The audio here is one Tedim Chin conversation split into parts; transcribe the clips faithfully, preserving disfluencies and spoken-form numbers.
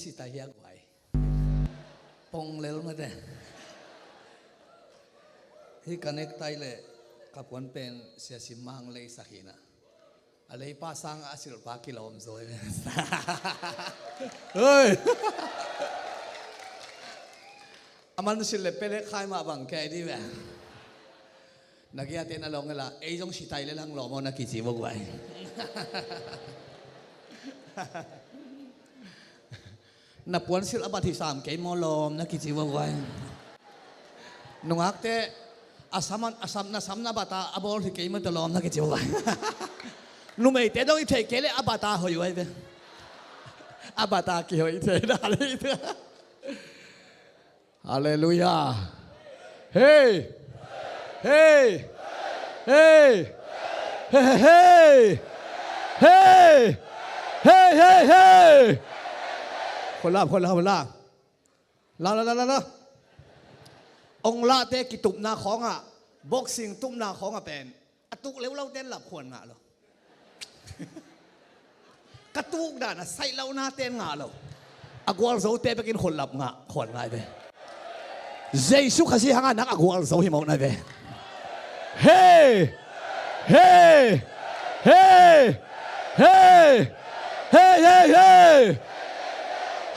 si tai hiak vai. Pong lel mate. Hih ka nektai le ka puan pen Sia Sim Mang lei sak hi na. A leipa sang a silpa kilawm zaw hi. Hei! A man silh le pelek khai mah bang kei di ve. Na giate na lawng ela, ei zong si tai le lang lawm aw na kici vok vai. Na puansilh a bat hi sam kei maw lawm na kici vok vai. Nungakte a sam, a sam, na sam na bata a bawl hi kei maw ta lawm na kici vok vai. Numeite dong i theih kei le a bata hoih vai ve. A bata kihoih thei na le. Halleluiah. Hei! Hei! Hei! Hei! Hei! Hei! Hei! Hei! Hei! Hei! Khualap, khualap, khualap. La, la, la, la, la. Ong lahte kitupna khawngah, boxing tupna khawngah pen a tuk leulaute'n lap khuan ngah lo. Ka tukdan a saih lo na ten ngah lo. A gualzote bekin khuallap ngah, khuan ngai ve. Jesu Khazih hanga nang a gualzo hi mawk nai ve. Hei! Hei! Hei! Hei! Hei! Hei! Hei! Hei!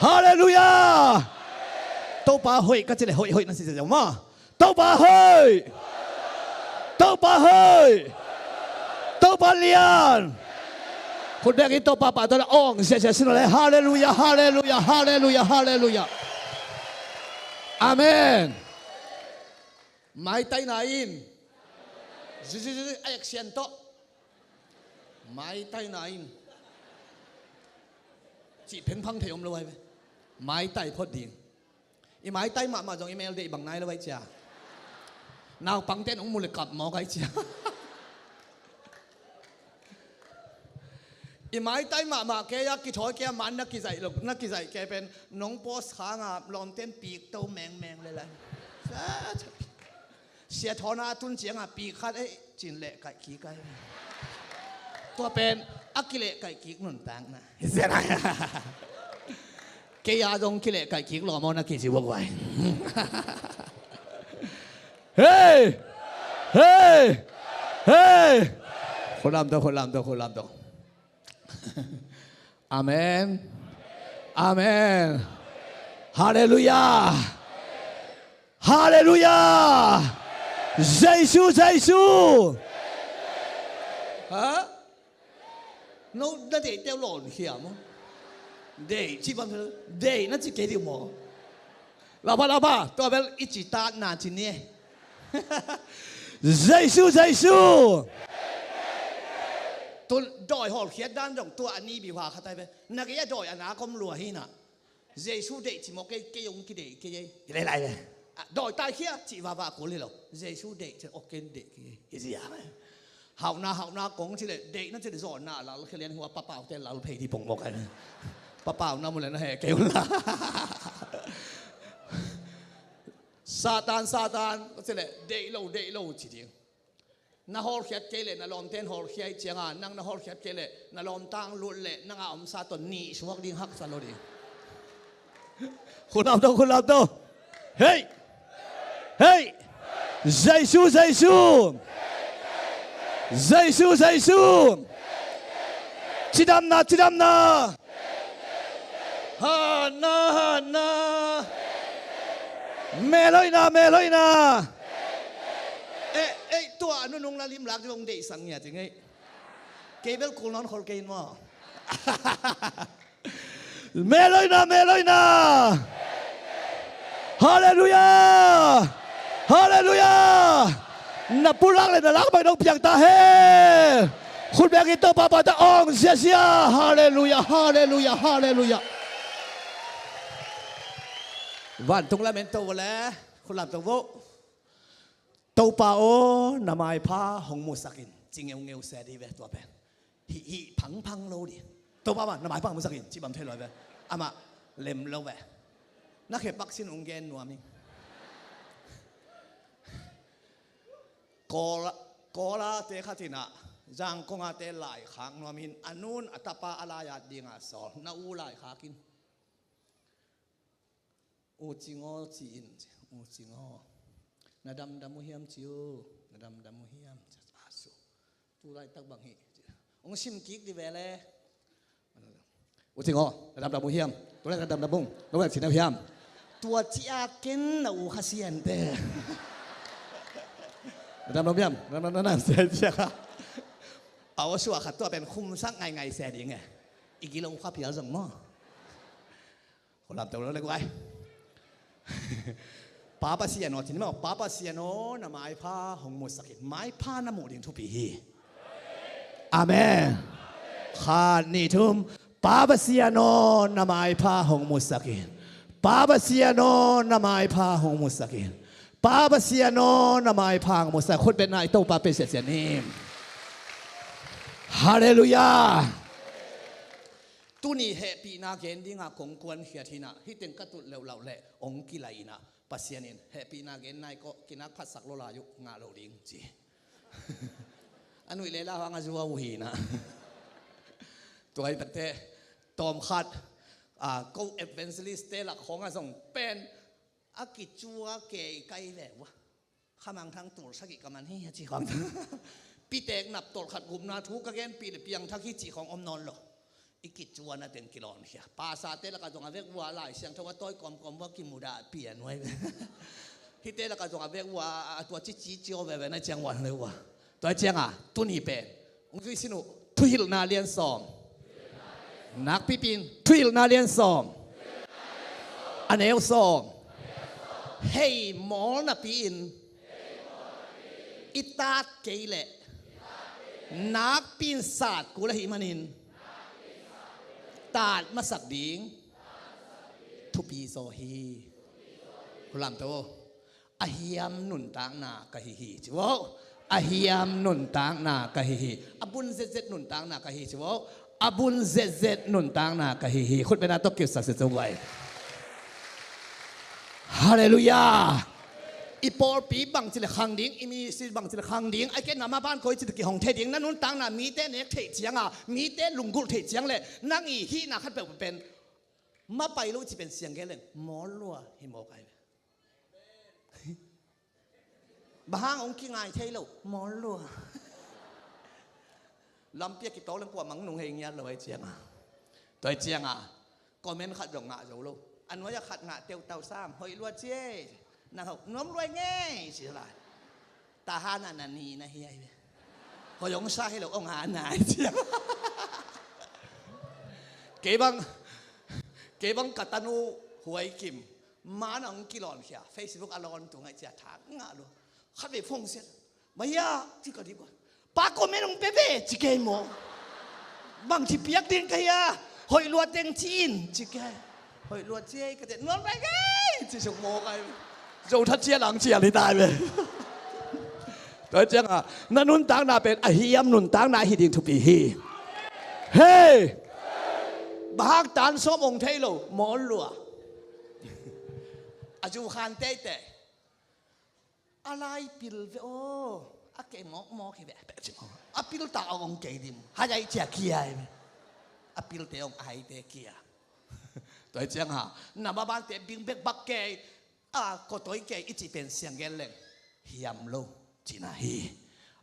Halleluiah! Topa hoih ka ci le hoih hoih na si zia maw. Topa hoih! Topa hoih! Topa lian! Khut bengin Topa pahtawi na ong ziazia sin le. Halleluiah, halleluiah, halleluiah, halleluiah. Amen. Maitai na in. Zi, zi, zi, zi, a action tawh. Maitai na in. Cih phengphang thei om lo ai ve. Maitai phot ding. I maitai mahmah zong i mel deih bang nai lo ai cia. Naupangte in hong mu le kap mawk ai cia. I maitai mahmah kei a kithawi kei a man na kizaih lo, na kizaih kei pen nong pawskha nga lawmten pikto mengmeng le lai. Sia thawn a tun cianga pi khat ei cin leh kaih kik ai. Tua pen a kileh kaih kik nuntak na. Kei a zong kileh kaih kik lawm aw na kici vok vai. Hei! Hei! Hei! Khulam to, khulam to, khulam to. Amen. Amen. Halleluiah. Halleluiah. Jesu, Jesu. Ha? No na deih teu lawn hiam aw. Deih ci bang deih na ci kei dih maw. Lapa, lapa, tua bel i ci tatna ci ni. Jesu, Jesu. Tun dawi hawlkhiat dan dong tua a ni biuha khatai bel na kei a dawi a na kom lua hi na. Jesu deih ci mawk kei, kei ong kideih kei ei. Hi lai lai le. Dawi taikhia cih vava kul hi lo. Jesu deih ci ok kei deih kei ei. Hi zia. Hauhna, hauhna kong ci le, deihna ci le zawhna lal khia lian hua papaute lal phei di pong mawk ai. Papau na mu le na he kei un la. Satan, Satan, ci le, deih lo, deih lo ci ding. Na hawlkhiat kei le na lawmten hawlkhia ih cianga nang na hawlkhiat kei le na lawmtang lut le nanga omsa ton nih suak ding haksa lo ding. Khulap to, khulap to. Hei! Hei! Jesu, Jesu! Jesu, Jesu! Cidamna, cidamna! Hatna, hatna. Melhoihna, melhoihna. Eh, eh, tua a nunung la limlak ding hong deihsak ngiat ing ei. Kei bel kul nawn khol kei in maw. Melhoihna, melhoihna. Halleluiah. Halleluiah. Na pulak le na lak bang dong piang ta hen. Khut bengin Topa pata ong ziazia. Halleluiah, halleluiah, halleluiah. Vantung lamen to vo le. Khut lam to vo. Topa aw, na maipha hong musak in. Ci ngeungeu se di ve tua pen. Hih, hih phangphang lo di. Topa mah na maipha hong musak in. Ci bang thei lo ve. Amah lem lo ve. Na khe pak sin ung gen nuam ing. Kawl, Kawla te khat in ah, Zangkong a te laikhak nuam in, a nun a tapa a lai at dinga sawl, na u laikhak in. U Cing aw ci-in, U Cing aw, na damdam uh hiam ci uh, na damdam uh hiam ci a su. Tu laitak bang hi ci. Hong sim kik di ve le. U Cing aw, na damdam uh hiam? Tu laitak damdam ung, na damdam uh hiam? Tua ci a ken na u Kha Sian te. Na damdam uh hiam? Na damdam uh hiam? Sia sia. A aw suah khat tua pen khumsak ngaingai se ding e. I gilo kha pial zong maw. Ko lamto lo le guai. Pa Pasian aw, cin maw, Pa Pasian aw, na maipha hong musak in. Maipha na muh ding thupi hi. Amen. Khat, nih, thum. Pa Pasian aw, na maipha hong musak in. Pa Pasian aw, na maipha hong musak in. Pa Pasian aw, na maipha hong musak. Khut beng na i Topa pe siasia nim. Halleluiah. Tuni hehpihna gen dinga kong kuankhiat hi-in ah, hih teng ka tut leuhlauh leh hong kilai-in ah, Pasian in hehpihna gen nai kawh, kinak phatsak lo lai uh, ngah lo ding ci. A nuih le la hang a zua uh hi-in ah. Tua hi takte, tawmkhat, a, ko evangelist te lak khawng ah zong pen a kicua kei kai ve ua. Khamangthang tul sagih ka man hi a ci khawng. Pitek nap tolh khat gupna thu ka genpih le piangthak hi cih khawng om nawn lo. I kicuana teng kilawmkhia. Pastor te lakah zong a vek ua, Lai Siangtho a tawi kawmkawm ua kimudah pian ua hi ve. Hihte lakah zong a vek ua, a tua cici cio veve na ciang ua le ua. Tua cianga tuni pen hong zui sin uh, Thuhilhna lian sawm. Nakpipi in Thuhilhna lian sawm, a neu sawm. Hei mawl napi-in i tat kei leh nakpi-in sat kul ahih manin tat masak ding thupi zaw hi. Ko lamto. A hiam nuntakna ka hi hi ci vo. A hiam nuntakna ka hi hi. A bun zetzet nuntakna ka hi ci vo. A bun zetzet nuntakna ka hi hi. Khut beng na tawh kipsak se co guai. Halleluiah. I pawlpi bangci le khang ding, i ministry bangci le khang ding, a kei na ma ban koi ci le kihong thei ding, na nuntakna mite nek theih cianga, mite lunggulh theih ciang le nang i hihna khat peuh pen mapai lo ci pen siang gen leng mawl lua hi mawk ai. Bang hang hong kingai thei lo, mawl lua. Lampi a kitawk leng kua mang nung hei ngiat lo ai cianga. Tua ai cianga comment khat zong ngah zo lo. A nuai a khat ngah teutau sam, hoih lua cie. Nang hok nuam luai ngei ci lai. Tahan a na ni na hi ai ve. Hoih hong sa hi lo, hong ha na ai cianga. Kei bang, kei bang ka tanu Huai Kim man a hong kilawmkhia, Facebook a lawn tung ai cia thak ngah lo. Khat vei phone siat. Maya ci ka dip kua. Pa comment hong pe ve ci kei maw. Bang ci piak ding ka hia. Hoih lua teng ci in ci kei. Hoih lua ci ei ka te nuam lai kei ci suk maw kai. Zo that cia lang cia li tai ve. Tua cianga na nuntakna pen a hiam nuntakna hi ding thupi hi. Hei. Bang hang tan sawm hong thei lo mawl lua. A zu khan teitei. A lai pil ve aw. A kei mawkmawk hi ve. A pil ta a hong kei dim. Hai ai cia kia hi ve. A pilte hong a haite kia. Tua ai cianga na ma bante bing bek bak kei. A kotoi kei i cih pen siang gen leng hiam lo cihna hi.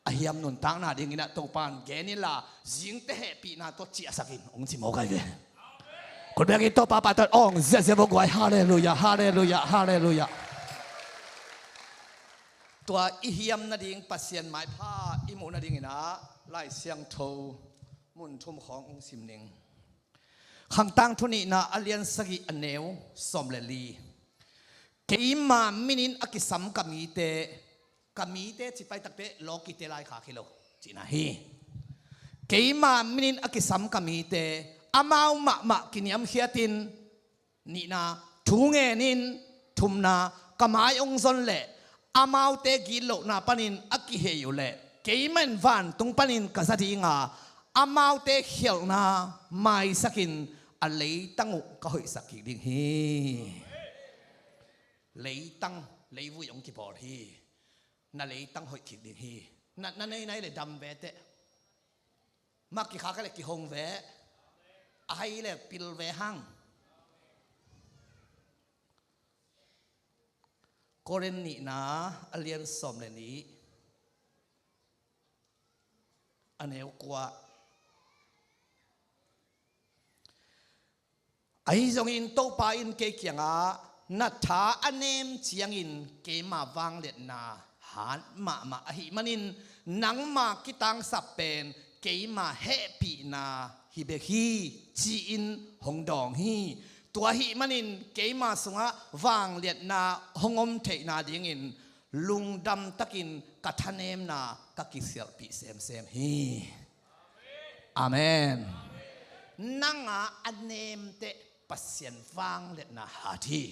A hiam nuntakna dingin ah Topan gen inla zingte hehpihna tawh ciahsakin hong ci mawk ai ve. Khut bengin Topa pa tawh hong ziahziah vok guai. Halleluiah, halleluiah, halleluiah. Tua i hiam nading Pasian maipha i muh nadingin ah Lai Siangtho mun thum khawng hong sim ning. Khangtang thu nihna a lian sagih a neu sawm le li. Keima minin a kisam ka mite, ka mite ci pai takte lawkite laikhak hi lo cihna hi. Keima minin a kisam ka mite amau mahmah kiniamkhiatin, nihna, thu ngenin, thumna, ka mai hong zon leh amaute gitlohna panin a kihei uh leh keimah in vantung panin ka za dinga amaute khialhna maisakin a leitang uh ka hoihsak kik ding hi. Leitang, leivui hong kibawl hi. Na leitang hoih kik ding hi. Na, na nei nai le dam ve teh. Mak kikhak le kihong ve. A hai le pil ve hang. Korin nihna a lian sawm le nih, a neu kua. Ahi zongin Topa in kei kiangah, "Na tha a nem ciangin keima vangliatna hat mahmah ahih manin, nangma kitangsap pen keima hehpihna hi bek hi," ci-in hong dawng hi. Tua ahih manin keima sungah vangliatna hong om theihna dingin lungdam takin ka thanemna ka kisialhpih semsem hi. Amen. Nanga a nemteh Pasian vangliatna hat hi.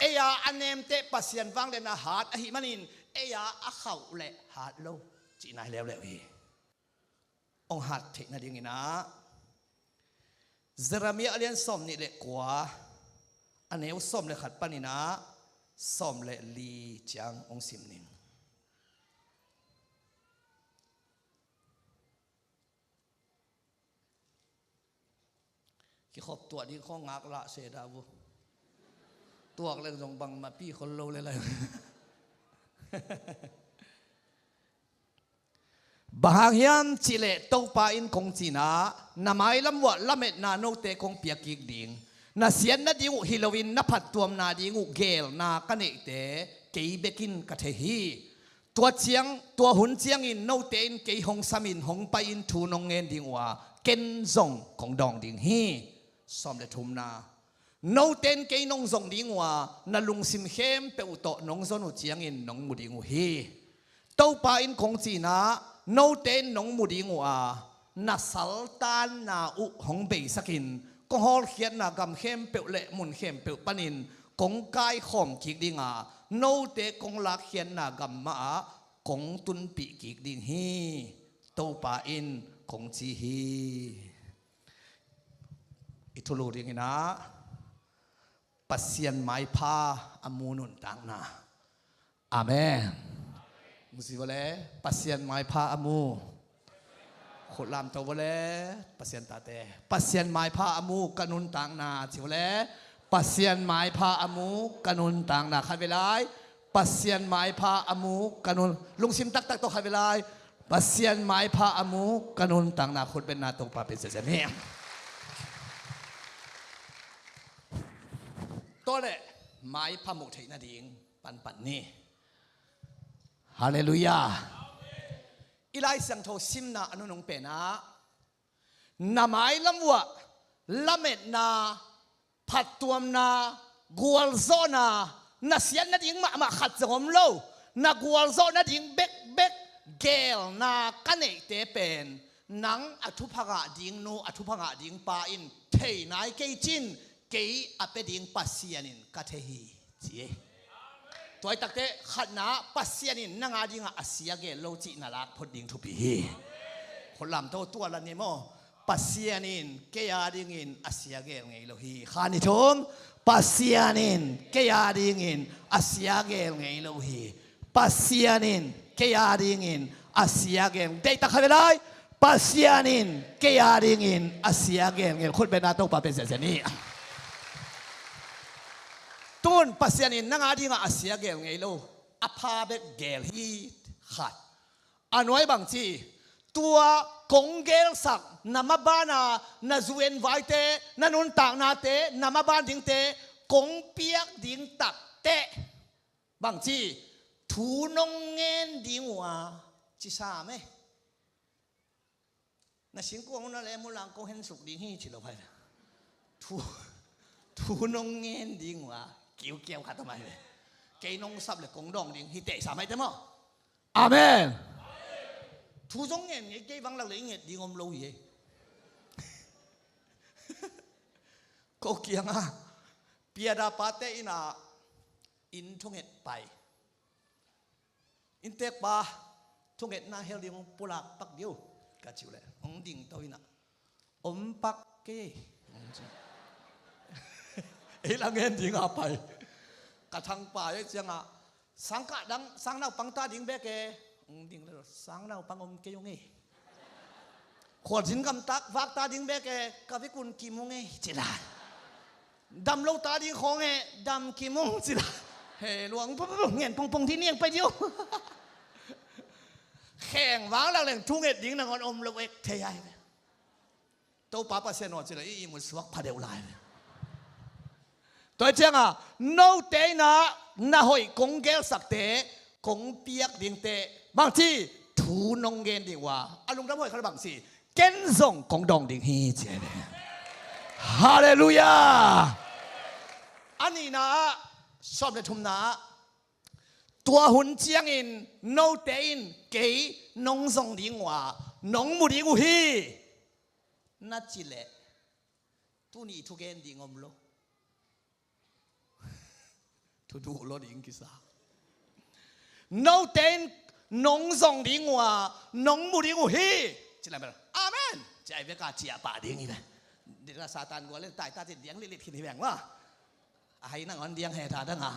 Eia a nemteh Pasian vangliatna hat ahih manin, eia a khauh leh hat lo cihna hi leuleu hi. Hong hat theih nadingin ah, Jeremiah a lian sawm nih le kua, a neu sawm le khat panin ah sawm le li ciang hong sim ning. Kikhop tuah ding khawng ngak lah se dah uh. Tuak leng zong bangmah pi khol lo le lai. Bang hang hiam cihleh Topa in kong cih na, na mailam uah lametna note kong piak kik ding. Na siat nading uh hi loin na phattuamna ding uh geelna ka neihte kei bekin ka thei hi. Tua ciang, tua hun ciangin note in kei hong samin hong pai-in thu nong ngen ding uh a, ken zong kong dawng ding hi. Sawm le thumna. Note in kei nong zong ding uh a, na lungsim khempeuh uh tawh nong zon uh ciangin nong mu ding uh hi. Topa in kong cih na, note in nong mu ding uh a, na saltanna uh hong beisakin, kong hawlkhiatna gam khempeuh le mun khempeuh panin kong kaikhawm kik ding a, note kong lakkhiatna gam mahah kong tunpih kik ding hi, Topa in kong ci hi. I thulu dingin ah, Pasian maipha a mu nuntakna. Amen. Mu si vua le, Pasian maipha a mu. Khut lamto vua le, Pasian tate. Pasian maipha a mu ka nuntakna. Ci vua le, Pasian maipha a mu ka nuntakna. Khat vei lai, Pasian maipha a mu ka nun. Lungsim taktak tawh khat vei lai, Pasian maipha a mu ka nuntakna. Khut betna Topa pia ziahziah ni. Tua leh maipha muh theih nading panpan ni. Halleluiah. I Lai Siangtho simna a nunung penah, na mailam uah lametna, phattuamna, gualzawhna, na siat nading mahmah khat zong om lo, na gualzawh nading bekbek geelna ka neihte pen nang a thupha ngah ding nu, a thupha ngah ding pa in thei nai kei cin, kei a pia ding Pasian in ka thei hi, ci hi. Tua hi takteh khatna, Pasian in nang a dingah a sia geel lo cih na lak phot ding thupi hi. Khut lamto, tua la ni maw. Pasian in kei a dingin a sia geel ngei lo hi. Khan ni thum, Pasian in kei a dingin a sia geel ngei lo hi. Pasian in kei a dingin a sia geel. Deihtak khat vei lai. Pasian in kei a dingin a sia geel ngei. Khut betna Topa pia ziahziah ni. Tun Pasian in nang a dingah a sia geel ngei lo, a pha bek geel hi khat. A nuai bang ci, tua kong geelsak na maban a, na zu en vaite, na nuntaknate, na maban dingte kong piak ding takteh bang ci, thu nong ngen ding uh a, ci sam e. Na singkuang uh na leh mulang kong hensuk ding hi, ci lo hai. Thu, thu nong ngen ding uh a, kiukiau khat om hai ve. Kei nong sap leh kong dawng ding hi, teh sam hai te maw. Amen. Thu zong ngen ngei, kei bang lak leh i nget ding om lo hi e. Ko kiangah piada pate inn ah inn thunget pai. Inntekpa, thungetna hel ding hong pulak pak dih o, ka cih uh leh hong dingto inn ah, om pak kei, hong ci. Ei la ngen ding a pai. Ka thangpa ei ciangah, sangkah dang, sangnaupang ta ding bek e, hong ding leh, sangnaupang om kei ung e. Khualzin gamtak vak ta ding bek e, ka vekun kim ung e, ci la. Dam lo ta ding khawng e, dam kim ung, ci la. He luang, pu, pu, pu, ngen pongpong dih niang pai dih o. Kheng vang lak leng thu nget ding nangawn om lo ek thei ai ve. Topa Pasian aw ci le i ihmut suak pha deuh lai ve. Tua ciangah note in ah na hoih kong gelsakte kong piak dingte bangci thu nong gen ding uh a, a lungdam hoih khat bangci ken zong kong dawng ding hi ci ai ve. Halleluiah. A nihna ah, sawm le thumna ah, tua hun ciangin note in kei nong zong ding uh a, nong mu ding uh hi na ci leh tuni thugen ding om lo. Thu duh lo ding kisa. Note in nong zong ding uh a, nong mu ding uh hi ci leh bel amen ci ai ve ka ciah pah ding hi ve. Dila Satan gual in taita ci diang litlit khin hi veng va. A hai nangawn diang he tha dang a.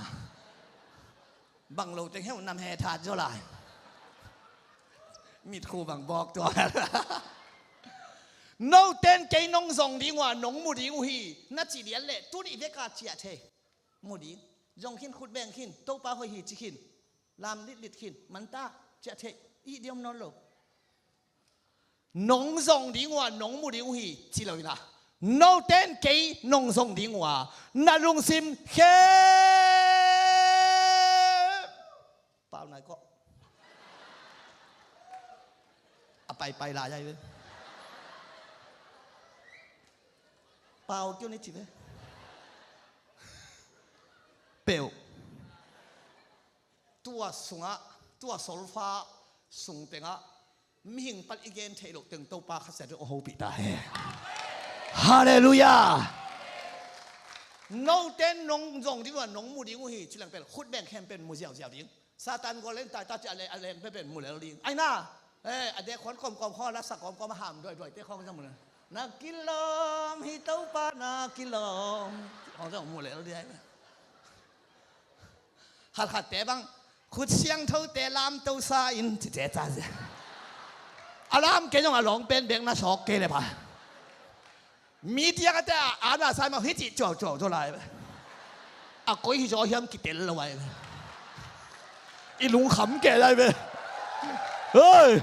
Bang lo teng heu nam he tha zaw lai. Mitkhu bang bawk tua. Note in kei nong zong ding uh a, nong mu ding uh hi na ci lian leh tuni veka ciah thei. Mu ding. Zong khin, khut beng khin, Topa hoih hi ci khin. Lam litlit khin, manta ciah thei. Ih diom nawn lo. Nong zong ding uh a, nong mu ding uh hi ci lo in a, note in kei nong zong ding uh a, na lungsim khempeuh pau nai kawh. A paipai lai ai ve. Pau kiu ni ci ve. Peuh. Tua sungah, tua solfa sung tengah mihing pan i gen theih loh teng Topa Kha Siangtho a hopih ta hen. Halleluiah. Note in nong zong ding uh a, nong mu ding uh hi ci leng pen khut beng khempeuh mu ziauziau ding. Satan gual in taita ci a leng, a leng pen mu lel ding. Ai na, eh, a dek khuan kawmkawm khawng a, la sak kawmkawm a, ham duaiduaite khawng zong mu lel. Na kilawm hi Topa, na kilawm khawng zong mu lel ding. Khatkhatte bang khut siangthote lamto sa in cite ca zia. A lam kei zong a lawng pen bek na sawk kei le pha. Mi tiang a te a, a na sai mah hih cih cuaucuau zaw lai ve. A koi hi zaw hiam kitel lo ai ve. I lungkham kei lai ve. Hei.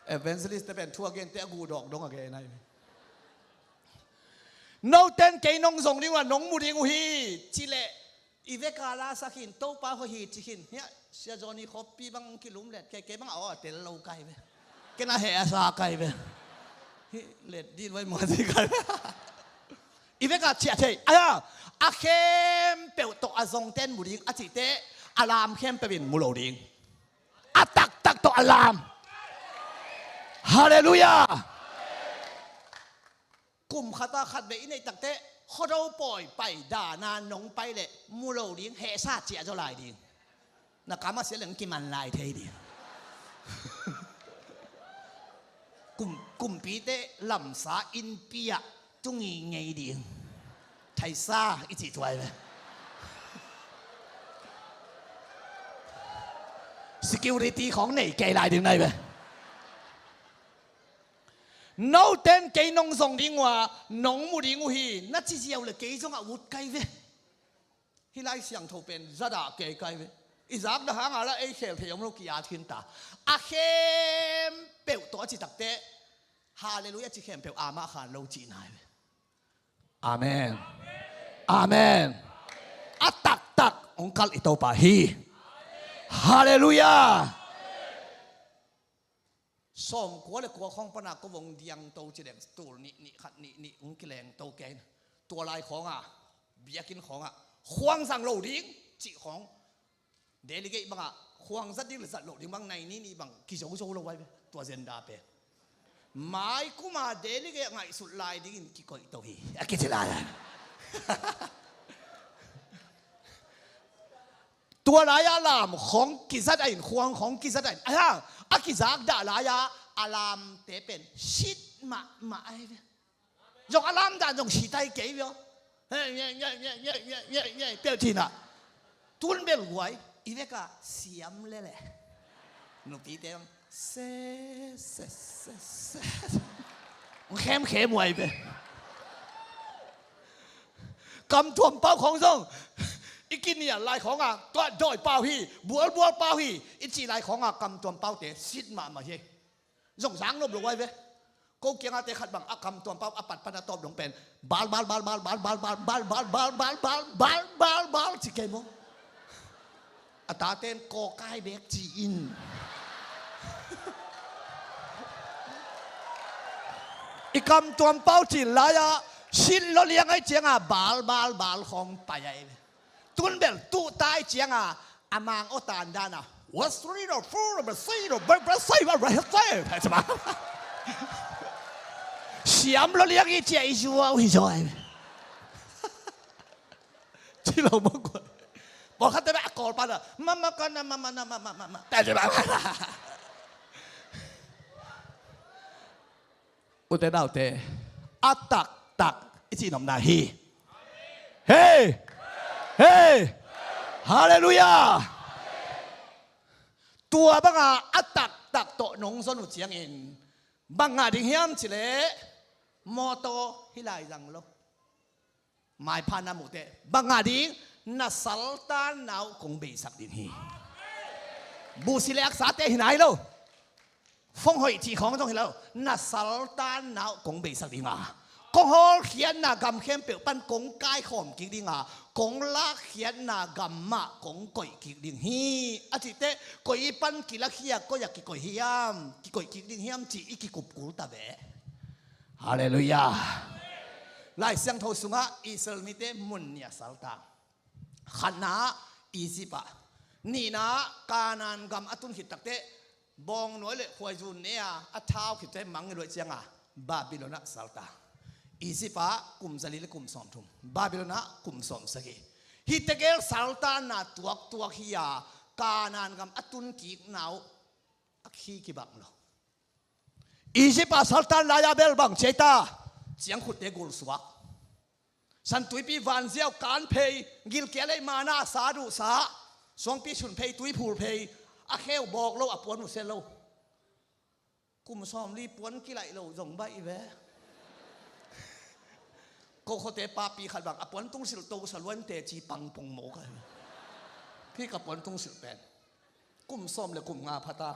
Evangelist te pen thu a gen te a guh dawk dong a gen ai ve. Note in kei nong zong ding uh a, nong mu ding uh hi ci leh i veka la sa khin, Topa hoih hi ci khin. Hiah Sia Johnny khoppi bang kilum let kei, kei bang a aw a tel lo kai ve. Ken a heh a sa kai ve. Hi let dih luai mua ci kai ve. I veka ciah thei. Aia, a khempeuh tawh a zongte in mu ding a cihte a lam khempeuh in mu lo ding. A taktak tawh a lam. Halleluiah. Kum khat a khat vei i neih takteh khuado pawi pai dana nong pai leh mu lo ding, hehsa ciah zaw lai ding. Na kam a sia leng kiman lai thei ding. Kum, kumpite lamsa innpi ah tungi ngei ding. Thaisa i cih tuai ve. Security khawng nei kei lai ding nai ve. Note in kei nong zong ding uh a, nong mu ding uh hi na ci ziau le kei zong a ut kai ve. Hih Lai Siangtho pen zadah kei kai ve. I zakdah hanga la ei khel thei om lo ki-at khin ta. A khempeuh tawh a ci takteh Halleluiah ci khempeuh amah khan lo cihna hi ve. Amen. Amen. A taktak hong kalh i Topa hi. Halleluiah. Sawmkua le kua khawng pana ko vong diangto ci leng tul nih, nih khat, nih, nih hong kilengto kei. Tua lai khawnga biakinn khawngah khuang zang lo ding cih khawng delegate bangah khuang zat ding le zat loh ding bang nai ni nih bang kizozo lo ai ve. Tua zenda pen mai kuma delegate ngaihsut lai dingin kikoih to hi a kici lai a. Tua lai-a lam khawng kizat a in, khuang khawng kizat a in, a hang a kizak dah lai-a a lamte pen sit mahmah ahi ve. Zong a lam dan zong sit ahi kei ve aw. Peuh cina tun bel guai i veka siam lele. Nupite bang se se se se khemkhem uh ahi ve. Kamtuam pau khawng zong i kinial lai khawngah tua dawi pau hi, bualbual pau hi i cih lai khawngah kamtuam paute sit mahmah hi. Zong zang nop lo ai ve. Ko kiangate khat bang a kamtuam pau a patpat a tawp dong pen bal bal bal bal ci kei maw? A taten kawkai bek ci-in i kamtuam pau cin lai-ah sit lo liang ai cianga bal bal bal khawng pai ai ve. Tun bel tuh tai cianga a mang aw tan dana. What's the real food of the seed of the seed of the seed? Siam lo liang i cia i zuau hi zaw ai. Ci lo mawk kua. Pawlkhat te a kawl pana mama kana mama na mama mama. Ute naute, a taktak i cihnopna hi. Hei! Hei! Halleluiah! Tua banga a taktak tawh nong zon uh ciangin bang ngah ding hiam cileh mawtaw hi lai zang lo. Maipha na muhteh bang ngah ding, na saltanna uh kong beisak ding hi. Busi le aksate hi nai lo. Fong hoih cih khawng zong hi lo. Na saltanna uh kong beisak dinga, kong hawlkhiatna gam khempeuh pan kong kaikhawm kik dinga, kong lakkhiatna gam mah kong koih kik ding hi. A cihteh koi i pan kilakhia, koi a kikoih hiam, kikoih kik ding hiam cih i kikup kul ta ve. Halleluiah. Lai Siangtho sungah Israel mite mun nih a saltang. Khatna ah Egypt ah, nihna ah Kanaan gam a tun khit takteh bawngnawi le khuaizu ne-a a thau khit takteh mang i luaih cianga Babylon ah saltang. Egypt ah kum zali le kum sawmthum, Babylon ah kum sawmsagih. Hih tegel saltanna tuaktuak hi-a Kanaan gam a tun kikna uh a khi kibang lo. Egypt ah saltan lai-a bel bang ci ai ta, ciangkhutte gulsuak. Santuipi vanziau kan phei, gilkial ei mana sa duhsa, suangpi sun phei, tuiphul phei, a kheu bawk lo, a puan uh se lo. Kum sawmli puan kilaih lo zong baih ve. Ko khuate papi khat bang a puan tungsilh to saluan teci pangpong mawk a hi. Hih ka puan tungsilh pen kum sawm le kum nga phata.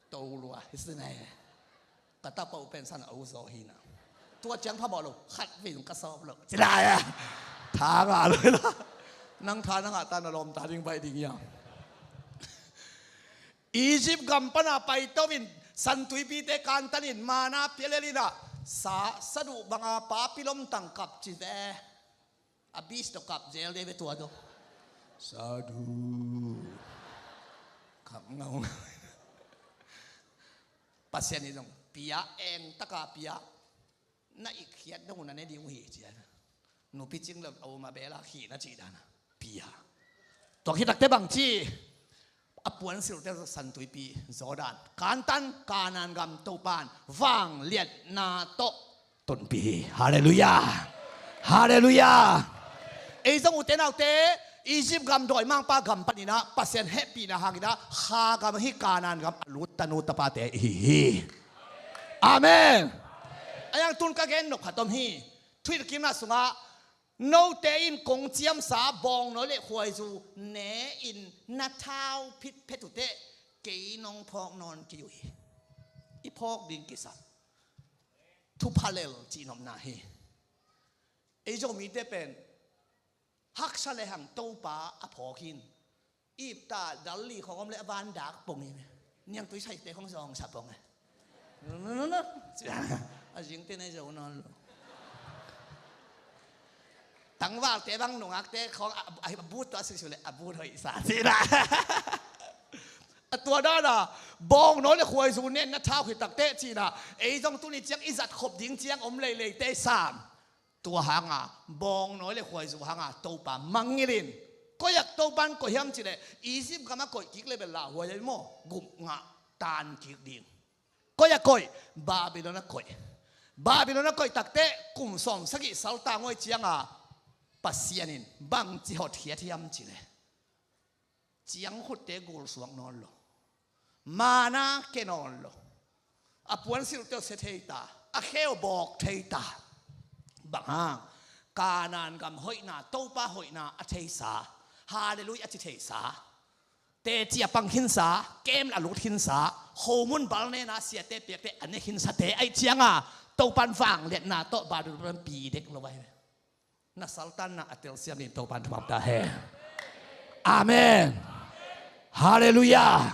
To lua hi si nai. Ka tapa uh pen san a uzaw hi na. Tua ciang phamawh lo, khat vei zong ka sawp lo. Ci lai a. Tha ngah lo hi la. Nang tha na ngah ta na lawmta ding baih ding hiam? Egypt gam pana paito in Santuipite kantan in mana pia lel in ah sa, saduh banga papi lomtang kap ci ve. A beach tawh kap zel dei ve tua tawh. Sadu. Kap ngaungau. Pasian in zong pia, eng taka pia. Na ikkhiat dong uh na ne ding uh hi ci a. Nupi cing lo a um a bela khihna cih dana pia. Tua khit takte bang ci? A puan silhte Santuipi Jordan kantan, Kanaan gam Topan vangliatna tawh tonpih hi. Halleluiah. Halleluiah. Ei zong ute naute, Egypt gam dawimangpa gam paninah Pasian hehpihna hanginah kha gam ahi Kanaan gam a lut tanu tapate ihi hi. Amen. A yang tun ka gen nop khat om hi. Thuhilhkikna sungah note in kong ciamsa bawngnawi le khuaizu ne-in na thau phitphet uhteh kei nong phawk nawn kei uh hi. I phawk ding kisam. Thupha lel cihnopna hi. Ei Zomite pen haksa le hang Topa a phawk in. Ipta dal li khawng om le a van dak pong in. Niangtui saite khawng zawngsa pong e. A zingte nei zo nawn lo. Tangvalte bang nungakte khawng a, a, a but tua sisiu le a but hoihsa cina. A tua dana bawngnawi le khuaizu nen na thau khit takteh cina. Ei zong tuni ciang i zat khop ding ciang om leileite sam. Tua hanga bawngnawi le khuaizu hanga Topa mangngilh in. Koiak Topan koih hiam cileh Egypt gama koih kik le bel lauhuai ahi maw? Gupngah tan kik ding. Koiak koih? Babylon a koih. Babylon a koih takteh kum sawm sagih saltang huai cianga Pasian in bangci hotkhiat hiam cileh ciangkhutte gulsuak nawn lo. Mana ke nawn lo. A puan silhte uh se thei ta. A kheu bawk thei ta. Bang hang? Kanaan gam hoihna, Topa hoihna a theisa, Hallelujah a ci theisa, teci a pang khinsa, kem a lut khinsa, homun bal nena siate piakte a ne khinsate ahih cianga Topan vangliatna tawh Babylon pi dek lo ahi. Na saltanna a telsiam ding Topan thupha ta hen. Amen. Hallelujah.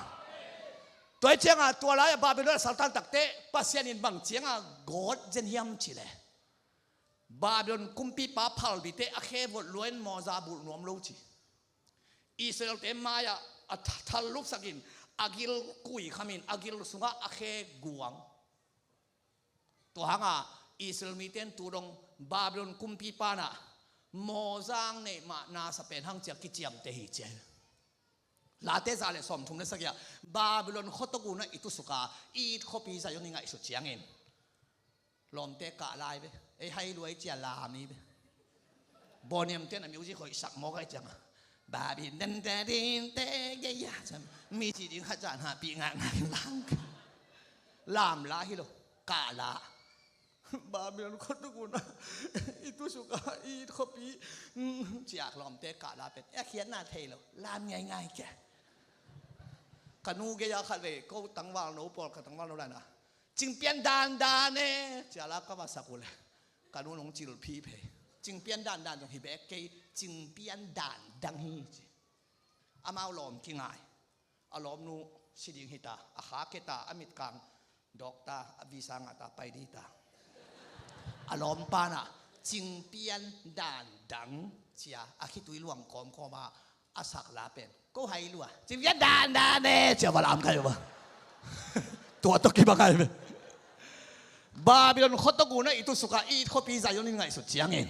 Tua ahih cianga tua lai-ah Babylon a saltan takte Pasian in bang cianga gawt zen hiam cih leh, Babylon kumpite phalbite a khe vot lua in mawza bulh nuam lo ci. Israelte mai-ah a tha-, thal lupsakin a gil kuikhamin a gil sungah a khe guang. Tua hanga Israel mite in tu dong Babylon kumpipa in ah mawza neih mah nasa pen hang ci-a kiciamteh hi ci hi. Late za le sawmthum le sagih-ah Babylon khuatuk un ah i tusuk a, i it khuapi Zion i ngaihsut ciangin lawmte kah lai ve. Ei hai lua i ci-a lam hi ve. Bawniamte in a music hoihsak mawk ahih cianga, Babylon dan dan din te gei a, mi ci ding khat zan hahpih ngakngak in lam. Lam la hi lo, kah la. Babylon khuatuk un ah i tusuk a, i it khuapi, mm, ci-a lawmte kah la pen a khiatna thei lo, lam ngaingai ke. Ka nu gei-a khatvei ko tangvalno pawl, ka tangvalno lai-in ah, "Cingpian dandan e," ci-a la ka va sak uh leh ka nu in hong cil phiphe. Cingpian dandan zong hi bek kei, cingpian dan dang hi ci. Amau lawm kingai. A lawmnu si ding hi ta, a kha ke ta, a mitkang dawk ta, a visa ngah ta, pai ding ta. A lawmpa in ah cingpian dan dang ci-a a khitui luang kawmkawm a, a sak la pen, "Ko hai lua, cingpian dandan e," ci-a va lam kai uh a. Tua tawh kibang ai ve. Babylon khuatuk un ah i tusuk a, i it khuapi Zion i ngaihsut ciangin,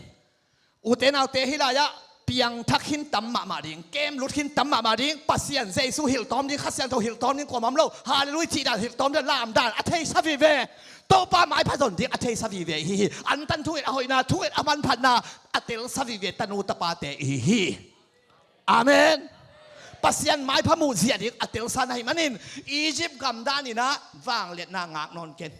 ute naute, hih lai-ah piangthak khin tam mahmah ding, kem lut khin tam mahmah ding, Pasian Jesu hilh tawm ding, Kha Siangtho hilh tawm ding, kuamah om lo, Hallelujah cih dan hilh tawm ding, lam dan a theisa vive. Topa maipha zon ding a theisa vive ihi hi. Antan thunget a hoihna, thunget a manphatna a telsa vive tanu tapate ihi hi. Amen. Pasian maipha muh ziah ding a telsa na hih manin Egypt gam danin ah vangliatna ngak nawn ken.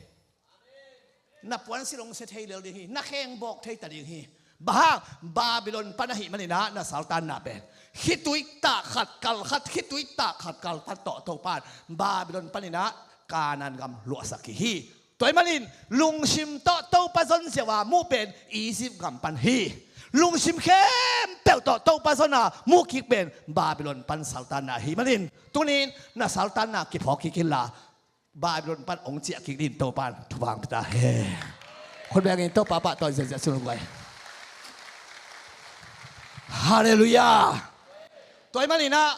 Na puansilh hong sia thei lel ding hi, na kheng bawk thei ta ding hi. Bang hang, Babylon pan ahih manin ah na saltanna pen khitui tak khat kal khat, khitui tak khat kal khat tawh Topa in Babylon panin ah Kanaan gam luahsak hi hi. Tua ahih manin lungsim tawh Topa zon ziau a muh pen Egypt gam pan hi. Lungsim khempeuh tawh Topa zon a muh kik pen Babylon pan saltanna ahih manin tuni-in na saltanna kiphawk kik inla, Babylon pan hong ciah kik dingin Topa in thupha hong pia ta hen. Khut bengin Topa pahtawi ziahziah sung guai. Hallelujah. Tua ahih manin ah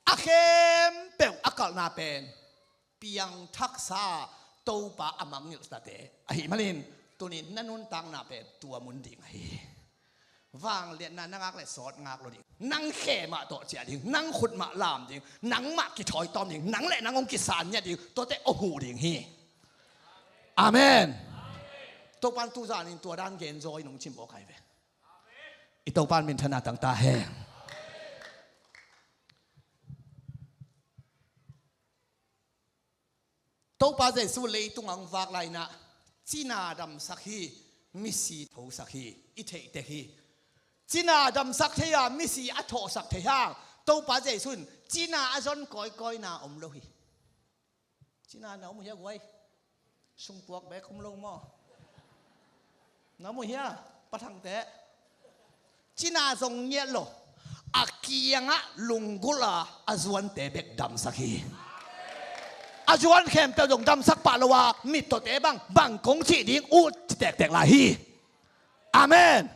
a khempeuh a kalhna pen piangthaksa Topa a mangngilh tate ahih manin tuni-in na nuntakna pen tua mun ding ahi. Vangliatna na ngak leh sawt ngak lo ding. Nang khe mah tawh ciah ding, nang khut mah lam ding, nangmah kithawi tawm ding, nang leh nang hong kisan ngiat ding, tuate aw huh ding hi. Amen. Topa in tu zanin tua dan gen zaw in hong cim aw kai ve. I Topa in minthanna tang ta hen. Topa Jesu leitung a hong vak lai-in ah cina damsak hi, misi thosak hi, i theih tek hi. Cina damsak thei a, misi a thawhsak thei hang Topa Jesu in cina a zon kawikawina om lo hi. Cina na om uh hia guai? Sungpuak bek om lo maw? Na om uh hia? Pa Thangte. Cina zong ngiat lo. A kiangah lunggulh a, a zuante bek damsak hi. A zuan khempeuh zong damsak pah lo a, mittawte bang, bang kong cih ding ut ci tektek lai hi. Amen.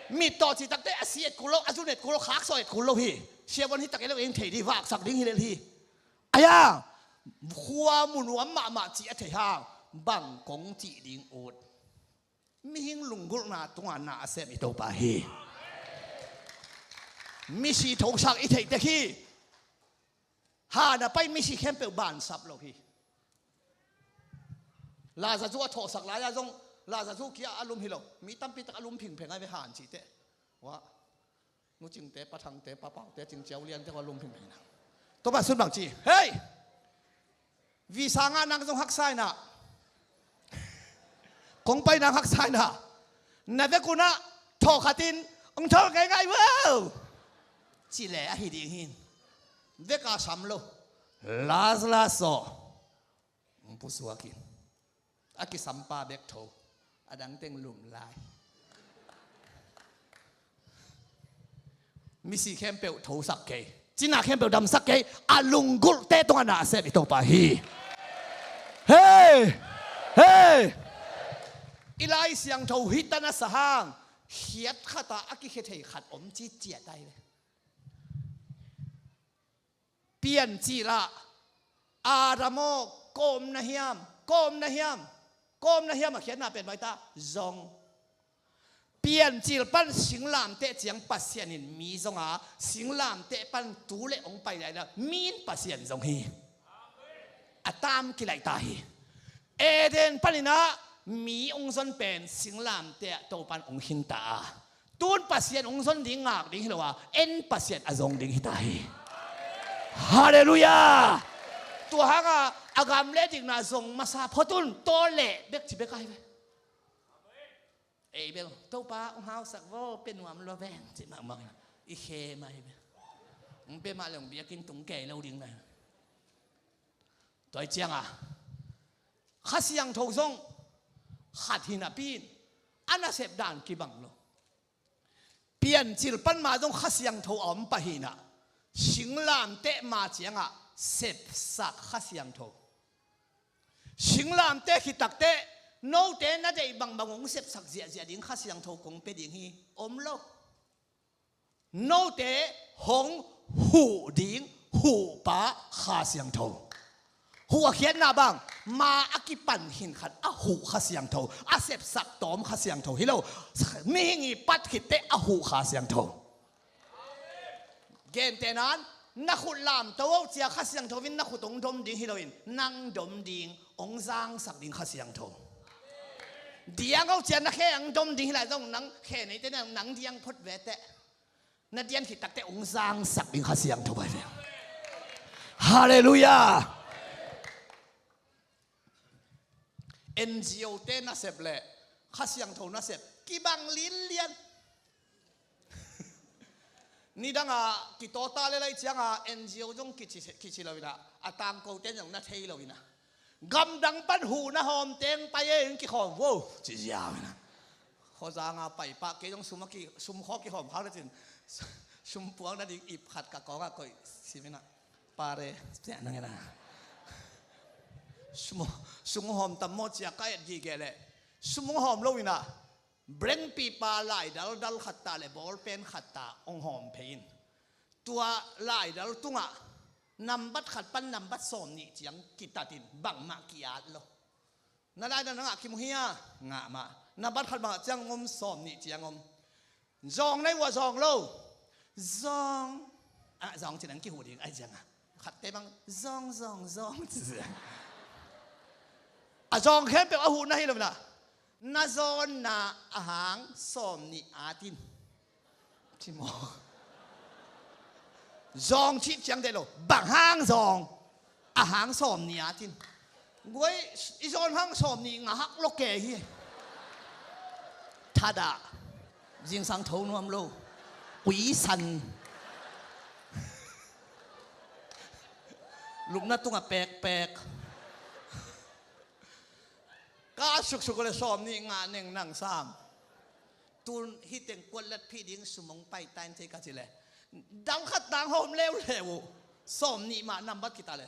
Mittaw cih takte a si et kul lo, a zun et kul lo, khaksaw et kul lo hi. Siavuan hi tak et lo, eng thei ding, vaksak ding hi lel hi. Ahi hang, khua mu nuam mahmah cih a thei hang, bang kong cih ding ut. Mihing lunggulhna tungah na a sem i Topa hi. Misi thosak i theih tek hi. Han a pai misi khempeuh bansap lo hi. Lazazu a thawhsak lai-a zong, Lazazu kia a lum hi lo. Mi tampi tak a lum phingpheng ai ve han cih teh. Wah. Nu Cingte, Pa Thangte, Pa Paute, Cing Ciau Liante kua lum phingpheng na. Topa sun bang ci. Hei! Visa ngah nang zong haksa inah. Kong pai nang haksa inah. Na vek unah Pawlkhat in, "Hong tho ngeingai vo," ci leh ahi ding hi. Vek a sam lo. Lazarus aw, hong pusuak in. A kisampa bek tho, a dang teng lum lai. Misi khempeuh thosak kei, cina khempeuh damsak kei, a lunggulhte tungah nasep i Topa hi. Hei! Hei! I Lai Siangtho hih tan a sa hang, khiat khat ah a kikhia thei khat om ci ciat ai ve. Piancil ah, Adam aw, kawm na hiam, kawm na hiam, kawm na hiam a khiatna pen bang hi ta, zong. Piancil pan singlamteh ciang Pasian in mi zong a, singlamteh pan tu le hong pai lai la, mi in Pasian zong hi. A tam kilaih ta hi. Eden panin ah mi hong zon pen singlamteh ah Topan hong khin ta a, tun Pasian hong zon ding ngak ding hi lo a, en Pasian a zong ding hi ta hi. Halleluiah. Tua hanga a gam le dikna zong masa phot un, tawl leh bek ci bek ai ve. Ei bel, "Topa hong hausak vo, pia nuam lua veng," ci mahmah. I khem ai ve. Hong pia mah le hong biakinn tung kei lo ding lai. Tua hi cianga Kha Siangtho zong khat hi napi in a nasep dan kibang lo. Piancil pan ma zong Kha Siangtho a om pah hi na, singlamteh ma ciangah sepsak Kha Siangtho. Singlamteh khit takteh note na deih bangbang hong sepsak ziahziah ding Kha Siangtho kong pia ding hi, om lo. Note hong huh ding huhpa Kha Siangtho. Huh a khiatna bang, ma a kipan khin khat a huh Kha Siangtho, a sepsak tawm Kha Siangtho hi lo. Mihing i pat khitteh a huh Kha Siangtho. Gentehnan, na khut lamto oh cia Kha Siangtho in na khut hong dom ding hi loin, nang dom ding hong zangsak ding Kha Siangtho. Diang oh cia na khe hong dom ding hi lai zong, nang khe neite nang, nang diang phot ve teh. Na dian khit takteh hong zangsak ding Kha Siangtho bai ve. Halleluiah. N G O te nasep le Kha Siangtho nasep kibang linlian. Nidanga kitawta le lai cianga N G O zong kici, kici lo ina, a tangkote zong na thei lo ina. Gamdang pan huh na hawm teng pai e, in kikhawm vo ci ziau ina. Khuazanga pai pah kei zong sum a ki, sum khaw kihawm khak le cin, sum puang nading ip khat ka kawngah koih sim ina. Pare, ciah nang ina. Sum, sum hawm tam maw cia ka et gige le. Sum hawm lo ina. Brengpipa laidal dal khat ta le bawlpen khat ta hong hawm phei in. Tua laidal tungah nambat khat pan nambat sawm nih ciang kitatin bangmah ki-at lo. Na laidal na ngah kimu hia? Ngah mah. Nambat khat bangah ciang om, sawm nih ciang om. Zawng nei uh a zawng lo. Zawng. Ah, zawng ci nang kihuh ding ai ciangah. Khatte bang zawng, zawng, zawng ci. A zawng khempeuh a huh na hi lo na. Na zawnna a hang sawm nih atin. Ci maw? Zawng cih ciang deh lo. Bang hang zawng? A hang sawm nih atin. Guai, i zawn hang sawm nih ngah hak lo kei hi. Thadah. Zingsang tho nuam lo. Ui san. Lupna tungah pekpek. Ka suksuk le sawm nih ngah neng nang sam. Tun hih teng kuat lat phih ding sum hong pai ta in thei ka ci le. Dang khat tang hawm leuleu uh. Sawm nih mah nambat kita le.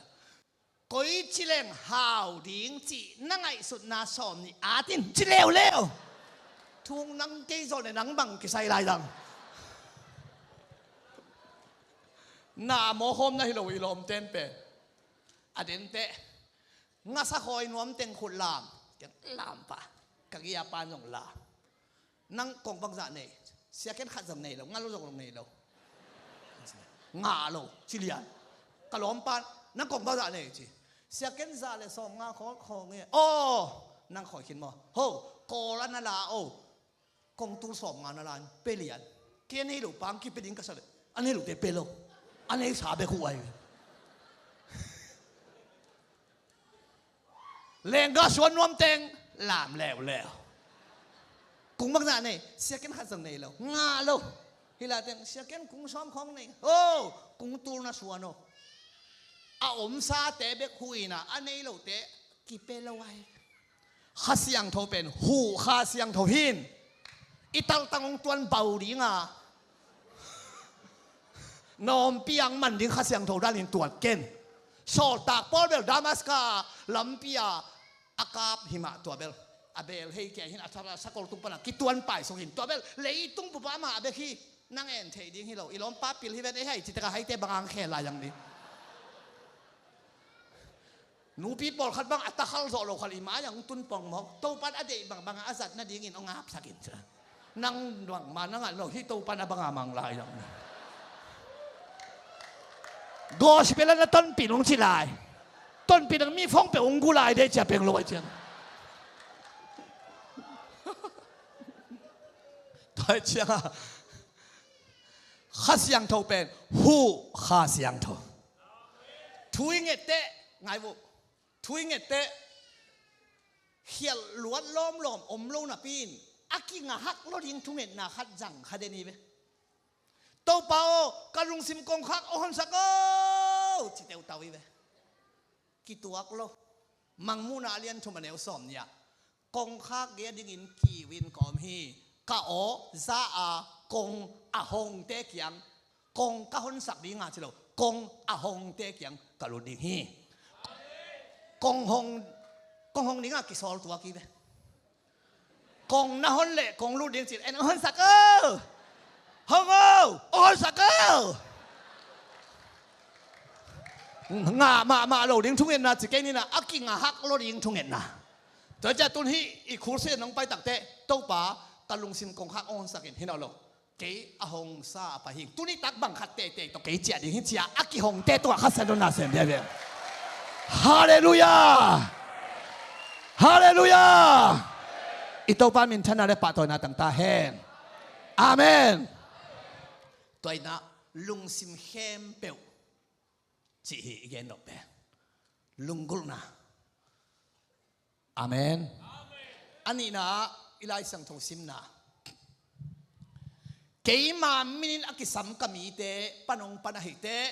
Koi ci leng hau ding cih na ngaihsutna sawm nih atin ci leuleu. Thung nang kei zawh le nang bang kisai lai dang. Na mawkhawm na hi lo i lawmten pen. A denteh. Ngasa khawi nuam teng khut lam. Teng lam pah. Ka gia pan zong lam. Nang kong bangzah nei? Sia ken khat zong nei lo, nga lo zong nei lo. Ngah lo, ci lian. Ka lawmpan, nang kong bangzah nei ci. Sia ken zah le sawm nga khawl khawl nge. Aw, nang khawi khin maw? Ho, kawl a na la o. Kong tul sawm nga na la in, pe lian. Kei a nei lo pang kipia ding ka sa le. A nei lo te pe lo. A nei sa bek uh ai. Lengga suan nuam teng lam leuleu. Kung bangzah nei, Sia Ken khat zong nei lo, ngah lo. Hi la teng, Sia Ken kung sawm khawng nei. Oh, kung tul na suan oh. A omsate bek huh in a, a nei lote kipia lo ai. Kha Siangtho pen huh Kha Siangtho hi in. I taltang hong tuan bau ding a, na ompih a hong man ding Kha Siangtho dan in tuat ken. Sawltak Paul bel Damaska lampi a a kap hi mah, tua bel a beel hei kei hi in, a thara sakol tung pan a kituan paisuk hi in, tua bel leitung bup ah amah bek hi. Nang en theih ding hi lo. I lawmpa pil hi ven, ei hai ci tak a haite bang a hong khel lai ang ding. Nupi pawlkhat bang a takhal zawh lo khal i mai ah hong tun pong mawk. Topan a deih bangbang a zat nadingin hong apsak in. Nang bangmah na ngah lo hi, Topan a bang a mang lai ang. Gospel a na tonpih nung ci lai. Tonpih nang mi phone peuh hong gu lai dei cia peng lo ai ciang. Tua ai ciang a Kha Siangtho pen huh Kha Siangtho. Thu i nget teh, ngai uh. Thu i nget teh, khialh luat lawmlawm om lo napi in, a kingah hak lo ding thungetna khat zang kha den hi ve. Topa aw, ka lungsim kongkhak hong honsak aw, ci teutau hi ve. Kituak lo. Mangmuhna a lian thum a neu sawm nih ah, kongkhak gei a dingin kiu in ka om hi. Ka aw za a kong a hongte kiang, kong ka honsak ding a ci lo, kong a hongte kiang ka lut ding hi. Kong hong, kong hong ding a kisawl tuak hi ve. Kong na hon leh kong lut ding ci, en hong honsak aw. Hong aw, hong honsak aw. Ngah mahmah lo ding thungetna ci kei ni na, a kingah hak lo ding thungetna. Tua ciah tun hih i khulsia nong pai tak teh, Topa, ka lungsim kongkhak hong honsak in, hi nawn lo. Kei a hong sa a pai hi ing. Tuni tak bang khat teitei tawh kei ciah ding hi, ciah a kihongte tungah Kha Siangtho na sem biabia. Halleluiah! Halleluiah! I Topa minthanna le pahtawina tang ta hen. Amen. Tua in ah lungsim khempeuh cih hi i gen nop pen. Lunggulhna. Amen. A nihna ah i Lai Siangtho simna, keima min in a kisam ka mite, pan hong pan ahih teh,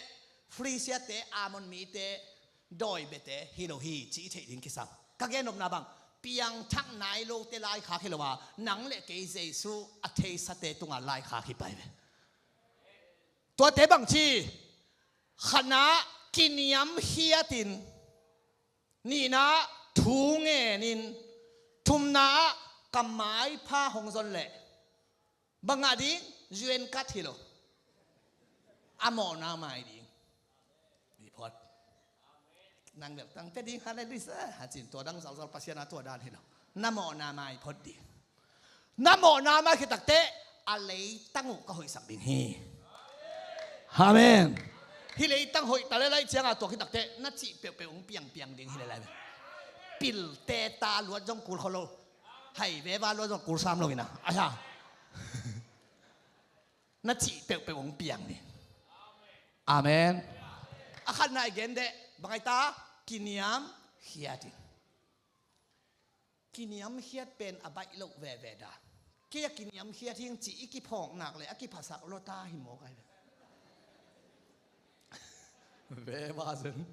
Filistia-te, Ammon mite, dawi biate hi lo hi, ci i theih ding kisam. Ka gen nopna bang, piangthak nai lote laikhak hi lo a, nang le kei Jesu a theisate tungah laikhak hi pai ve. Tuate bang ci, khatna ah kiniamkhiat in, nihna ah thu ngen in, thumna ah ka maipha hong zon leh, bang ngah ding? U N card hi lo. A mawhna mai ding. Report. Nang bel tang pia ding, halleluiah, a cin, tua dang zalzal Pasian a tua dan hi lo. Na mawhna mai phot ding. Na mawhna mai khit tak teh a leitang uh ka hoihsak ding hi. Amen. Hih leitang hoih ta le lai ciang a tua khit tak teh na cih peuhpeuh hong piangpiang ding hi le lai. Pilte ta luat zong kul kho lo. Hai veva luat zong kul sam lo hi na. Ahi a. Na cih peuhpeuh hong piang ni. Amen. A khatna i gen deh, bang ai ta? Kiniamkhiat in. Kiniamkhiat pen a baih loh veve dan. Kei a kiniamkhiat hi ing ci i kiphawk nak le a kiphasak lua ta hi mawk ai ve. Veva zen.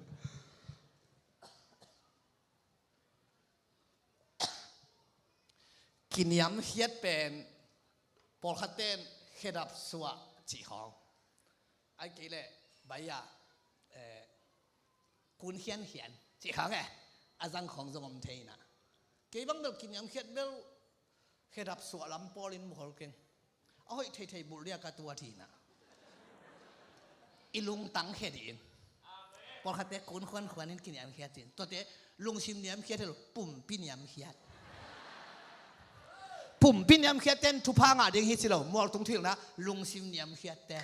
Kiniamkhiat pen pawlkhatte in khedap suah cih khawng, ai kei leh bai-ah, eh, kun khiankhian cih khawng, eh, a zang khawng zong om thei na. Kei bang bel kiniamkhiat bel khedap suah lam pawlin mukhol keng. A hoih theithei bulh dia ka tuat hi na. I lungtang khia dih in. Pawlkhatte kun khuankhuan in kiniamkhiat in. Tuate lungsim niamkhiat hi lo, pumpi niamkhiat. Pumpi niamkhiatte in thupha ngah ding hi ci lo, mualtung thuhilhna, lungsim niamkhiatte.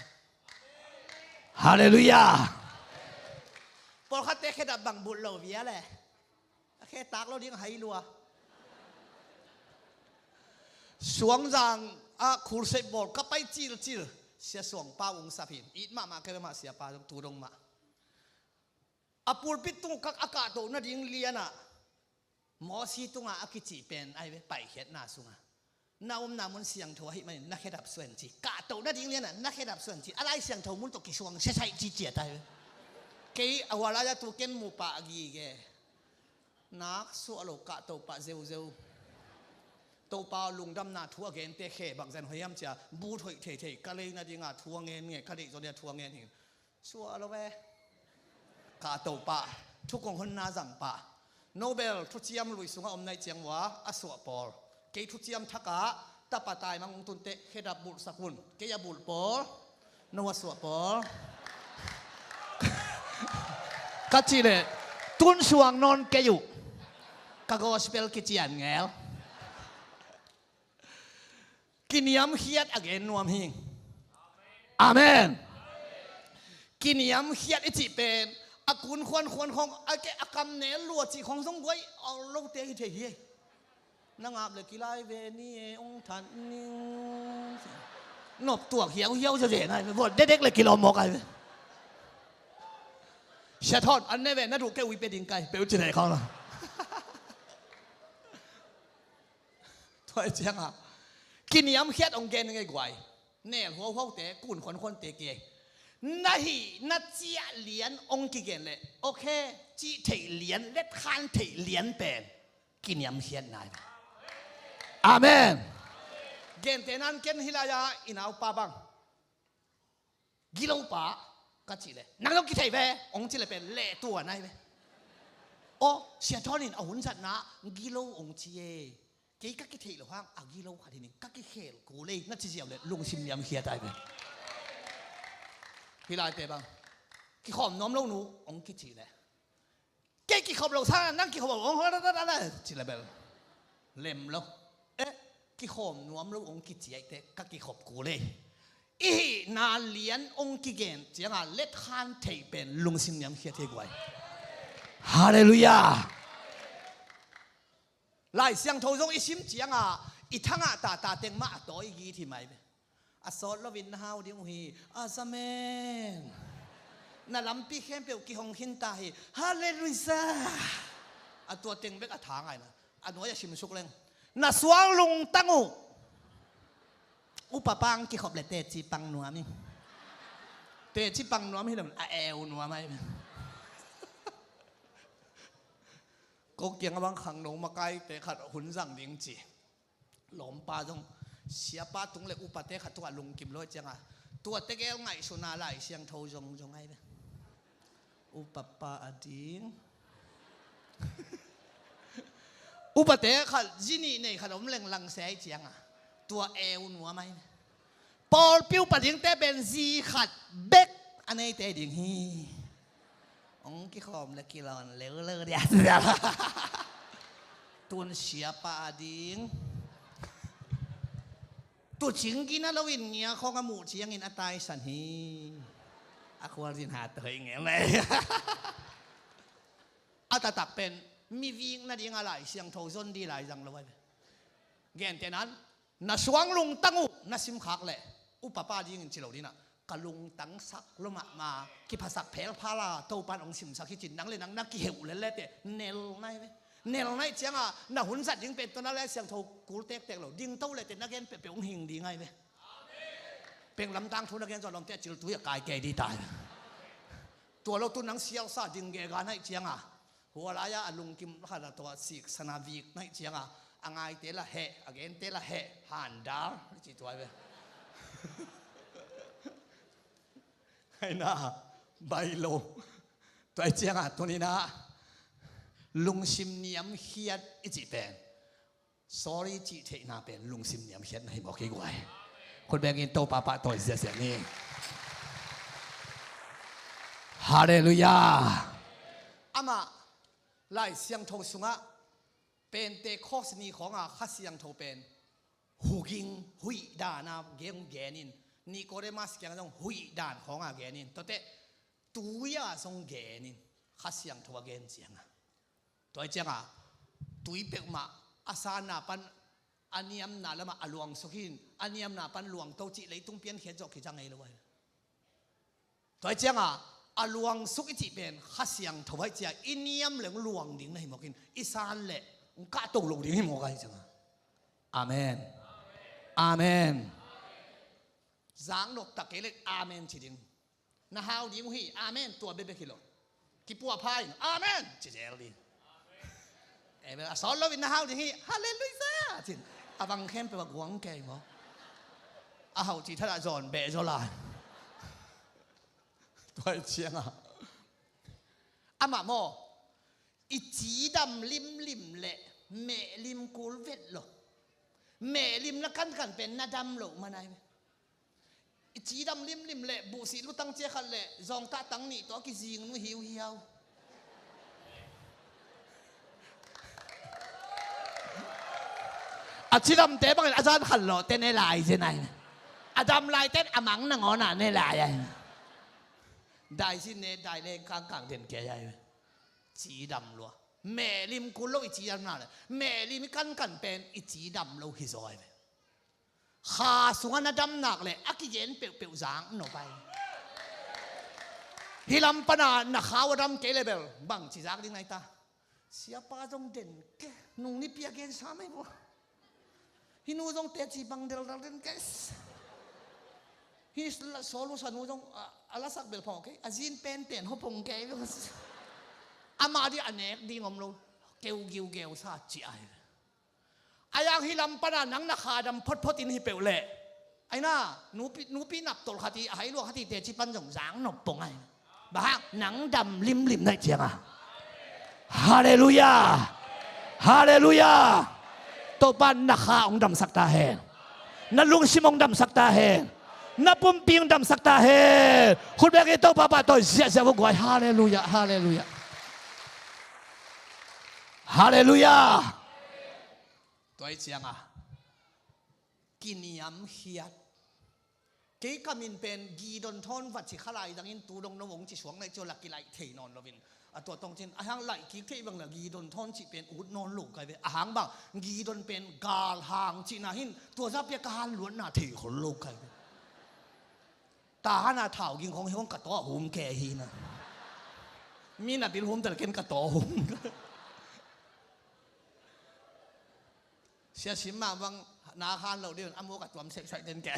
Halleluiah. Pawlkhatte khedap bang bulh lo via le. A khe tak lo ding a hai lua. Suangzang ah crusade bawl ka pai cilcil. Sia Suangpa ung sap hi. It mahmah kei ve mah siapa tu dong mah. A pulpit tung kak a kahtoh nading lianah Mosi tungah a kicih pen ai ve, Paikhiatna sungah. Na omna mun siangtho ahih manin na khedap suan ci. Kahtoh nading lianah na khedap suan ci. A Lai Siangtho mun tawh kisuang siasaih ci ciat ai. Kei a hua lai-ah tu ken muh pah a gige. Nak suah lo kahtoh pah zeuzeu. Topa lungdamna thu a gente khe bangzah hoih hiam cia, but hoih theithei ka lei nadinga thu a ngen nge, ka deih zaw dia thu a ngen hi. Suah lo ve. Kahtoh pah, thu kong honna zang pah. Nobel thuciam lui sungah om naih ciang ua a suah pawl. Kei thuciam thakah tapa taimang hong tunteh khedap bulhsak un. Kei a bulh pawl, no a suah pawl. Ka cih leh tun suang nawn kei uh. Ka gospel kician ngel. Kiniamkhiat a gen nuam hi. Amen. Kiniamkhiat i cih pen a kun khuankhuan khong a ke a kam nel lua cih khong zong guai a lote hi thei hi. Na ngap le kilai ve ni e ong than ning. Nop tuak hiauhiau zazen ai ve, vuat dedek le kilawm mawk ai ve. Sia Thawn an ne ve, na duh kei ui pe ding kai pe uh ci thei khong lo. Tua ciangah kiniamkhiat ong gen ngei guai. Nel huauhuaute, kun khuankhuante kei. Na hih na ciah lian ong kigen leh, okay, cih theih lian, letkhan theih lian pen kiniamkhiat nai. Amen. Gente nan ken hi lai-a i naupa bang gilo pa ka cih leh, nang lo kithei ve ong cih leh pen leh tua nai ve. Aw, Sia Thawn in a hun zatna gilo ong ci e. Kei ka kitheih loh hang a gilo khat hi ning, ka kikhel kul ei na ci ziau leh lungsim niamkhiat ai ve. Hi laite bang kikhawm nuam lo nu ong kicih leh, kei kikhop lo sa nang kikhop lo ong ci leh bel lem lo. Eh, kikhawm nuam lo ong kici aihte ka kikhop kul ei. I hihna lian ong kigen cianga letkhan theih pen lungsim niamkhiat hi guai. Halleluiah. Lai Siangtho zong i sim cianga i thangah tata teng mah a tawi git hi mai ve. A sawt loin na hau ding uh hi. Amen. Na lampi khempeuh kihong khinta hi. Halleluiah. A tua teng bek a tha ngaina. A nuai a simsuk leng, na suang lungtang uh. Upa pang kikhop le teci pang nuam hi. Teci pang nuam hi lo a eu nuam ai. Ko kiang a bang khangno makaite khat hun zang ding ci. Lawmpa zong siapa tung le upate khat tungah lungkim lo cianga tua tegel ngaihsuna Lai Siangtho zongzong ai ve. Upapa a ding. Upate khat zinih nei khat om leng langse ai cianga tua eu nuam ai. Pawlpi upa dingte pen zi khat bek a neite ding hi. Ong kikhawm le kilawn leuleu dia. Tun siapa a ding. Tucing gina loin ngia khong a muh ciangin a taisan hi. A khualzin hat hoi ngel le. A taktak pen mi vik nadinga Lai Siangtho zon di lai zang lo ai ve. Gentehnan na suang lungtang uh na simkhak leh upapa dingin ci lo dinah ka lungtang sak lo mahmah kiphasak phelphal a Topan ong simsak hi cin nang le nang na kiheuh lellete nel nai ve. Nel naih cianga na hun zat ding pen tawna le Siangtho kul tektek lo dingto lete na gen pehpeh ong hing ding ai ve. Peng lamtang thu na gen zaw lawmte a cil tui a kai kei di tai. Tua lo tu nang sialsa ding gega naih cianga hua lai-a a lungkim khat a tua siksana vik naih cianga a ngaite la heh a gente la heh handal ci tuai ve. Aina bai lo. Tuai cianga tunina lungsim niamkhiat i cih pen sorry cih theihna pen lungsim niamkhiatna hi mawk hi guai. Khut bengin Topa pahtawi ziahziah ni. Halleluiah. Amah Lai Siangtho sungah Pentecost ni khawnga Kha Siangtho pen huging huih dana gen genin Nicodemus kianga zong huih dan khawnga genin tuate tuia zong genin Kha Siangtho a gen cianga tua cianga tui peuhmah a sanna pan a niamna lamah a luangsuk hin a niamna pan luangto cih leitung piankhiat zawh kicang ei lo ai. Tua cianga a luangsuk i cih pen Kha Siangtho ai cia i niam leng luang ding na hi mawkin i san leh kahto lo ding hi mawk ai cianga. Amen. Amen. Zang nop tak kei leh amen ci ding. Na hau ding uh hi, amen, tua bekbek hi lo. Kipuah pha in, amen, ci zel ding. Amen, a sawt loin na hau ding hi, halleluiah, cin. A bang khempeuh a guang kei maw. A hauh cih thadah zawn beh zaw lai. Tua hi ciangah amah maw, i cidam limlim leh mehlim kul vet lo. Mehlim na kankan pen na dam loh man ai ve. I cidam limlim leh buhsih lutang cia khat leh zawngtah tang nih tawh a kizing nu hiuhiau. A cidamte bangin a zan khat lawhte ne lai zen ai. A dam laiten a mang nangawnah ne lai ai. Daizin ne daileng kangkang den kei ai ve. Cidam lua. Mehlim kul lo i cidam na le mehlim i kankan pen i cidam lo hi zaw ai ve. Kha sungah na dam nak leh a kigen peuhpeuh zak nop ai. Hih lam pana na khau a dam kei leh bel bangci zak ding nai ta. Siapa zong den ke, nung nipi a gensa mai bua. Hih nu zong teci bang deldal den ke. Hih solution nu zong a, a lasak bel phawng ke, a zin pen ten hopong ke. Amah dih a nek ding om lo, keu giugeu sa ci ai. A yang hih lam pana nang na khadam photphot in hi peuh leh, aina nupi, nupi naptolh khat hi, a hai luah khat hi teci pan zong zang nop pong ai. Bang hang nang dam limlim naih cianga. Halleluiah. Halleluiah. Topa na kha hong damsak ta hen. Na lungsim hong damsak ta hen. Na pumpi hong damsak ta hen. Khut beng in Topa pahtawi ziahziah vua guai. Halleluiah. Halleluiah. Halleluiah. Tua hi cianga kiniamkhiat. Kei ka min pen Gideon thawn va ci kha lai dangin tu dong no hong ci suak naih cio la kilaih thei nawn loin. A tua tong cin a hang laih kik thei bang la Gideon thawn cih pen ut nawn lo kai ve. A hang bang Gideon pen galhang cihna hin tua zapia ka han luatna thei khol lo kai ve. Tahan a thau ging khong hi khong ka taw a hum ke hi na. Mi na bil hum tal ken ka taw a hum. Sia sim mah bang na han lo ding a muk a tuam seksaih den ke.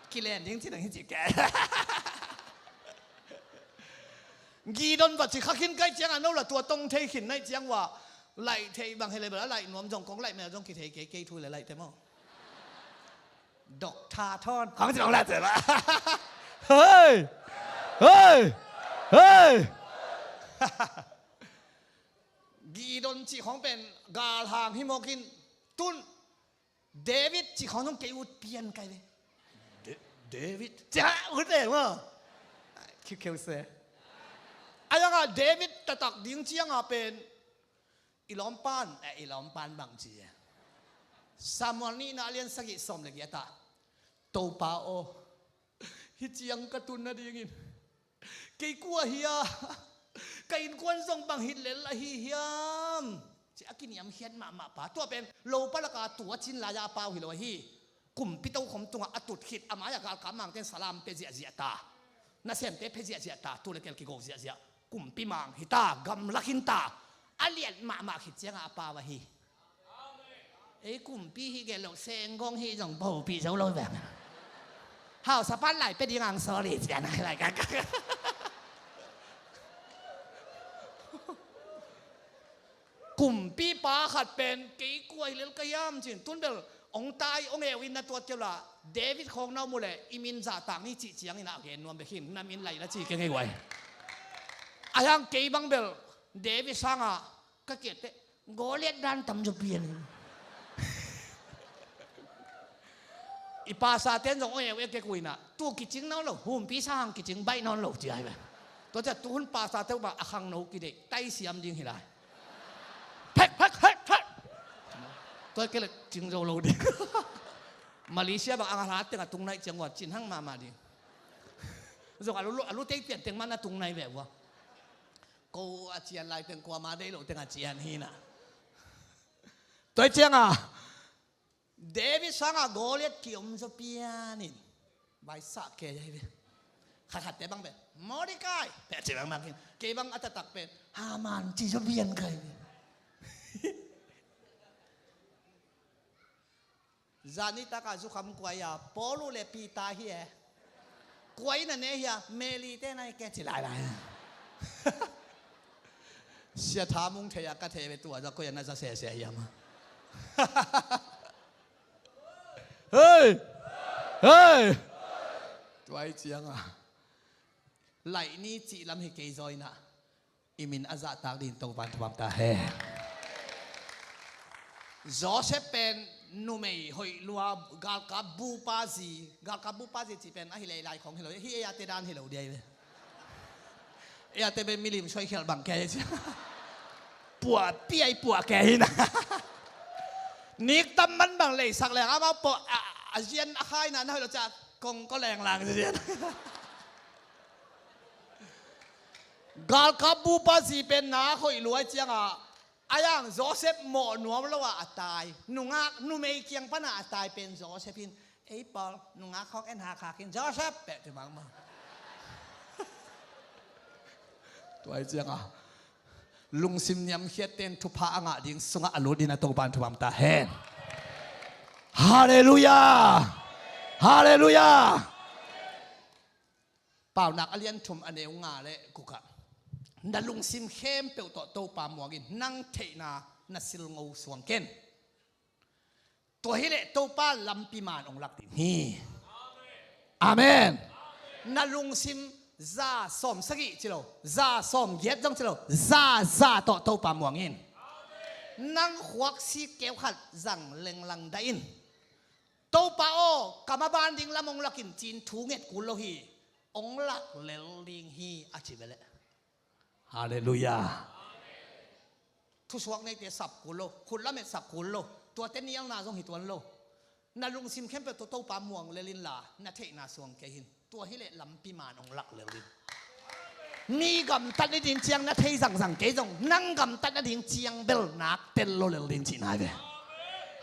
Kilen ding ci dang hi ci ke. Gideon va ci kha khin kai ciang a no la tua tong thei khin naih ciang ua laih thei bang hi le bel a laih nuam zong kong laih mel zong kithei kei kei thu le laih te maw. Doctor thawn khang ci kong laih te la. Hei. Hei. Hei. Gideon cih khawng pen galhang hi mawkin tun David cih khawng zong kei ut pian kai ve. David cih khawng ut ve maw. Khiukheu se. A yangah David taktak ding ciangah pen i lawmpan, eh, i lawmpan bang ci e. Samuel nihna a lian sagih sawm le giat ah Topa aw, hih ciang ka tun nadingin kei kua hi a, ka innkuan zong bang hi lel ahi hiam? Ci a kiniamkhiat mahmah pa. Tua pen lopa laka tua cin lai-a a pau hi lo ahi. Kumpi tokhom tungah a tut khit a mai-ah galkap mangte'n salam pia ziahziah ta. Nasemte pia ziahziah ta. Tu le kel kigo ziahziah. Kumpi mang hi ta. Gamla khin ta. A lian mahmah khit ciangah a pau ahi. Ei kumpi hi gel lo, senggong hi zong bopih zo lo veng. Hausa pan lai pia ding ang sorry cian lai kak. Kumpi pa khat pen kei kua hi lel ka hiam cin tun bel ong tai ong eu in na tuat keu la David khawng na um uh leh i min zahtak ni cih ciangin a gen nuam bek hin na min lai la ci kei ngei uai. A hiang kei bang bel David sangah ka kiatte Goliath dan tam zaw pian. I pastor ten zong oi eu e kek uina tu kicing nawn lo, humpi sa hang kicing baih nawn lo ci ai ve. Tua ciah tuhun pastor te uh bang a khangno kideih taisiam ding hi lai. Phek phek phek phek. Tua kei le cing zo lo ding. Malaysia bang a ngahla tengah tung naih ciang ua cin hang mahmah ding. Zong a lu, a lu tei pian teng man a tung nai ve ua. Ko a cian lai teng kuama dei lo teng a cian hi na. Tua hi cianga David sangah Goliath kiom zaw pianin vaisah kei ahi ve. Khatkhatte bang ve Mordecai peh ci bang bang kei bang a taktak pen Haman ci zaw pian kai ve. Zanitak ah zukham kuai a, Paul uh le Peter hi e. Kuai na ne hi a, Mary te na hi ke ci lailai. Sia Tha Mung thei a ka thei ve tua za kuai a na za sese hi a ma. Hei! Hei! Tuai ciang a. Laih ni cih lam hi kei zaw in ah. I min a zahtak ding Topan thupha ta hen. Joseph pen numei hoih lua, galkap bupa zi, galkap bupa zi cih pen ahi lei lai khong hi lo, hi ei a te dan hi lo dia hi ve. Ei a te pen milim suai khial bang kei hi ci. Puah piai puah kei hi na. Nik tam man bang leisak leng amau puah a, a zian a khai na na hoih lo cia kong ko leng lang zian. Galkap bupa zi pen na hoih luai ciangah a yang Joseph mawh nuam lo ah a tai. Nungak numei kiang panah a tai pen Joseph hin, ei Paul, nungak khawk en hakhak in Joseph peh ti mahmah. Tuai ciangah lungsim niamkhiat ten thupha a ngah ding sungah a lut ding a Topan thupha ta hen. Halleluiah. Halleluiah. Paunak a lian thum a neu nga le gukah na lungsim khempeuh tawh Topa muangin nang theihna na silngo suang ken. Tua hileh Topa lampi man ong lak ding hi. Amen. Na lungsim za sawm sagih ci lo, za sawm giat zong ci lo, za za tawh Topa muangin. Nang khuaksi keu khat zang lenglang dah in. Topa aw, ka maban ding lam ong lakin cin thu nget kul lo hi. Ong lak lel ding hi a ci veleh. Halleluiah. Thusuak neite sap kul lo, khut lamet sap kul lo, tuate nialna zong hi tuan lo. Na lungsim khempeuh tawh Topa muang lel inla na theihna suang kei hin. Tua hileh lampi man ong lak lel ding. Mi gamtat ni ding ciang na thei zangzang kei zong nang gamtat na ding ciang bel nak tel lo lel ding cihna hi ve.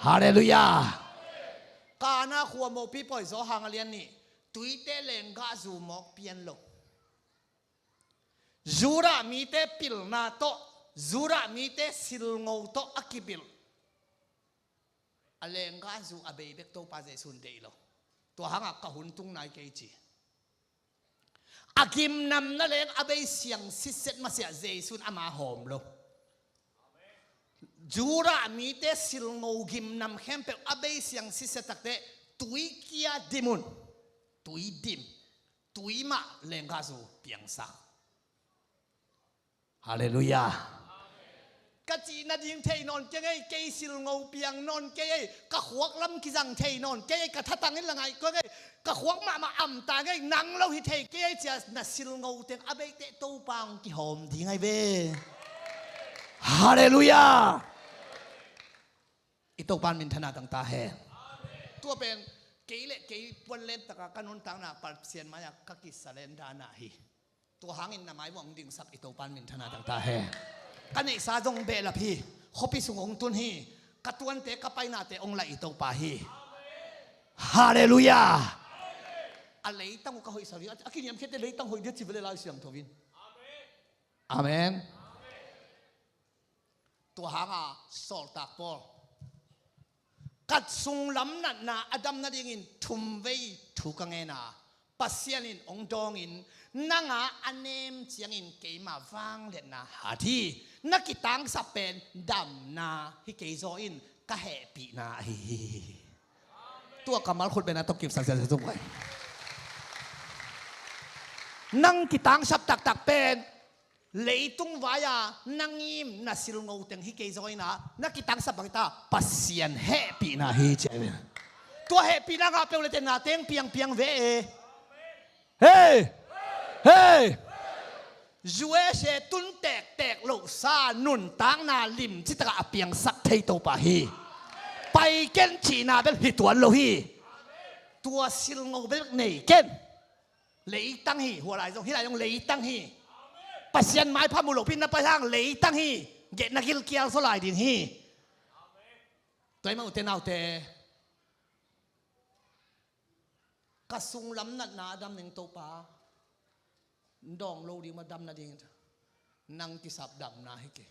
Halleluiah. Kana khua mopi pawi zaw hang a lian nih, tuite lenggah zu mawk pian lo. Judah mite pilna tawh, Judah mite silngo tawh a kibilh a lenggah zu a bei bek Topa Jesu'n deih lo. Tua hangah ka hun tung nai kei ci. A gimnamna leng a bei siang sitset masiah Jesu'n ama hawm lo. Judah mite silngo gimnam khempeuh a bei siang sitset takte tui kia dim un. Tui dim. Tui mah lenggah zu piangsak. Halleluiah. Ka cih nading thei nawn kei ngei, kei silngo piang nawn kei ei, ka khuak lam kizang thei nawn kei ei, ka thatang in la ngaih kua ngei, ka khuak mahmah amta ngei, nang lo hi thei kei ei cia na silngo teng a beiteh Topa ong kihawm ding ai ve. Halleluiah. I Topan minthana tangta hen. Tua pen kei le kei puan len taka ka nuntakna Pasian mai-ah ka kisalendana hi. Tua hangin na maimuang dingsak i Topan minthana tangta hen. Ka neihsa zong behlap hi. Khuapi sung ong tun hi. Ka tuante ka painate ong laih i Topa hi. Halleluiah. A leitang uh ka hoihsa hi. A kiniamkhiate leitang hoih dia ci vele Lai Siangtho in. Amen. Tua hanga sawltak Paul, ka sunglam natna a dam nadingin thumvei thu ka ngen a, Pasian in ong dawngin nanga a nem ciangin keima vangliatna hat hi. Na kitangsap pen damna hi kei zaw in ka hehpihna ahi hi. Tua kammal khut pen a tawh kipsak siasia zung vai. Nang kitangsap taktak pen leitung vai-a na ngim na silngo teng hi kei zaw in a, na kitangsap bang hi ta, Pasian hehpihna hi ci a hi ve. Tua hehpihna ngah peuh le teh na teng piangpiang ve e. Hei! Hei! U S A tun tektek lohsa nuntakna lim citakah a piangsak thei Topa hi. Pai ken cihna bel hi tuan lo hi. Tua silngo bel nei ken. Leitang hi, hua lai zong, hih lai zong leitang hi. Pasian maipha mu lopi na pai hang leitang hi. Geh na gilkial zaw lai ding hi. Tua hi mah ute naute. Ka sunglam natna a dam ning Topa. Dawng lo ding mah dam nading. Nang kisap damna hi kei.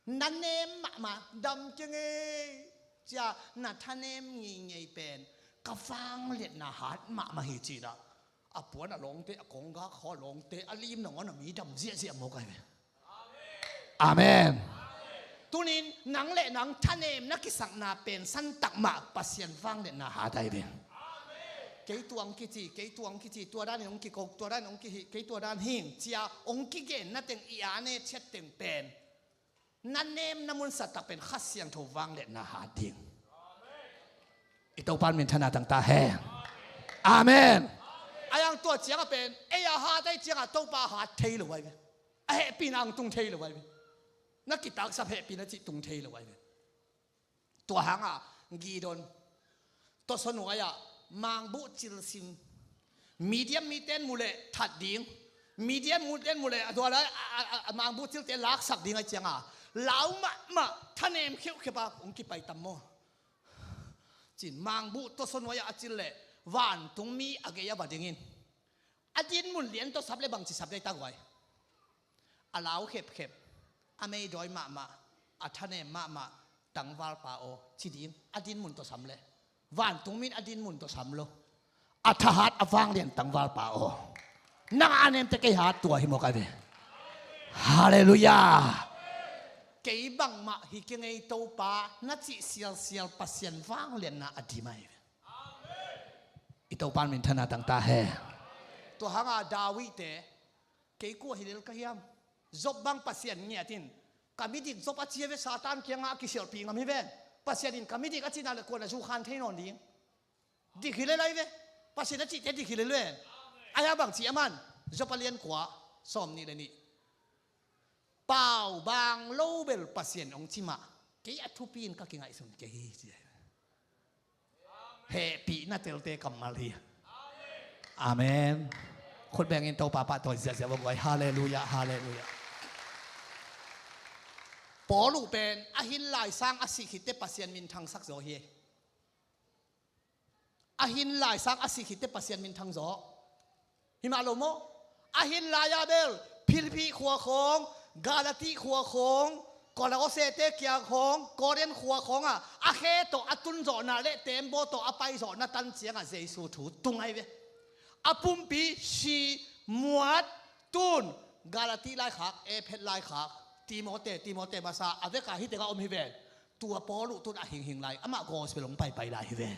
Na nem mahmah dam kei ngei. Cia na thanem ngeingei pen ka vangliatna hat mahmah hi ci-in ah, a puan a lawngte, a konggak khaw a lawngte, a lim nangawn a mi dam ziahziah mawk ahi ve. Amen. Tunin nang le nang thanem na kisakna pen santak mah Pasian vangliatna hat ahi ve. Kei tuang kici, kei tuang kici, tua danin hong kikok, tua danin hong kihih, kei tua dan hing cia hong kigen na teng i ane ciat teng pen na nemna mun santak pen Kha Siangtho vangliatna hat ding. I Topa minthanna tangta hen. Amen. A yang tua ciangah pen ei a hat ahi ciangah Topa a hat thei lo ahi ve. A hehpihna ang tung thei lo ahi ve. Na kitaksap hehpihna cih tung thei lo ahi ve. Tua hangah Gideon tawsaw nuai-ah mangbuh cilsim, Midian mite in mu leh that ding, Midian mite in mu leh a tua lai a, a, a, a mangbuh cilte laksak ding ahi ciangah lau mahmah thanem kheuhkheuh a hong kipai tam maw? Cin mangbuh tawsaw nuai-ah a cil leh vantungmi a gei a va dingin a dinmun lian tawh sap leh bangci sap dei ta guai. A lau khepkhep, a meidawi mahmah, a thanem mahmah tangvalpa aw ci ding. A dinmun tawh sam leh vantungmi in a dinmun tawh sam lo. A thahat a vanglian tangvalpa aw, nang a nemte kei hat tua hi mawk ahi ve. Halleluiah. Kei bangmah hi kei ngei Topa na cih sialsial Pasian vanglianna a dim ahi ve. I Topa minthanna tangta hen. Tua hangah Davidte, kei kua hi lel ka hiam? Job bang Pasian ngiat in ka midik Job a ci hi ve, Satan kiangah a kisialhpih ngam hi ve. Pasian in ka midik a cihna leh kua'n a zukhan thei nawn ding? Dik hi lel ahi ve. Pasian a cihte dik hi lel ve. Ahi a bangci a man? Job a lian kua, sawmnih le nih. Paubaang lo bel Pasian hong ci mah kei a thupi in ka kingaihsun kei hi ci. Hehpihna telte kammal hi. Amen. Khut bengin Topa pahtawi ziahziah vo guai. Halleluiah, halleluiah. Paul uh pen a hin laisang a sih khitte Pasian minthangsak zaw hi. A hin laisang a sih khitte Pasian minthang zaw. Hi mah lo maw? A hin lai-ah bel Philippi khua khawng, Galati khua khawng, Kolosete kiang khawng, Korin khua khawngah a khe tawh a tun zawhna le tembaw tawh a pai zawhna tan ciangah Jesu thu tung ahi ve. A pumpi si muat tun Galati laikhak, Efet laikhak, Timote, Timote masa a vekah hih tengah om hi ven. Tua Paul uh tun a hinghing lai, amah gospel hong paipai lai hi ven.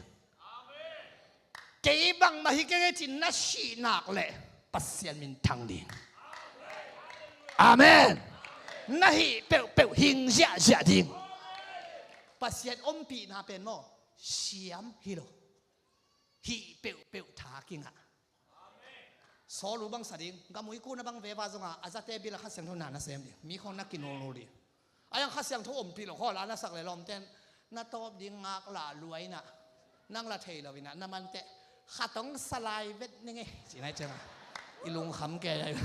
Kei bangmah hi kei ngei cin na sih nak leh Pasian minthang ding. Amen. Na hih peuhpeuh hing ziahziah ding. Pasian ompihna pen maw, siam hi lo. Hih peuhpeuh tha kingah. Saul uh bang sa ding, gamui kuna bang veva zongah a zate bil a Kha Siangtho na na sem ding, mi khawng na kinulnul ding. A yang Kha Siangtho ompih lo khaw la na sak le lawmten na tawp ding ngak lah luai na, nang la thei lo inah na manteh khatong salai vet ning e ci nai ciangah i lungkham ke ai.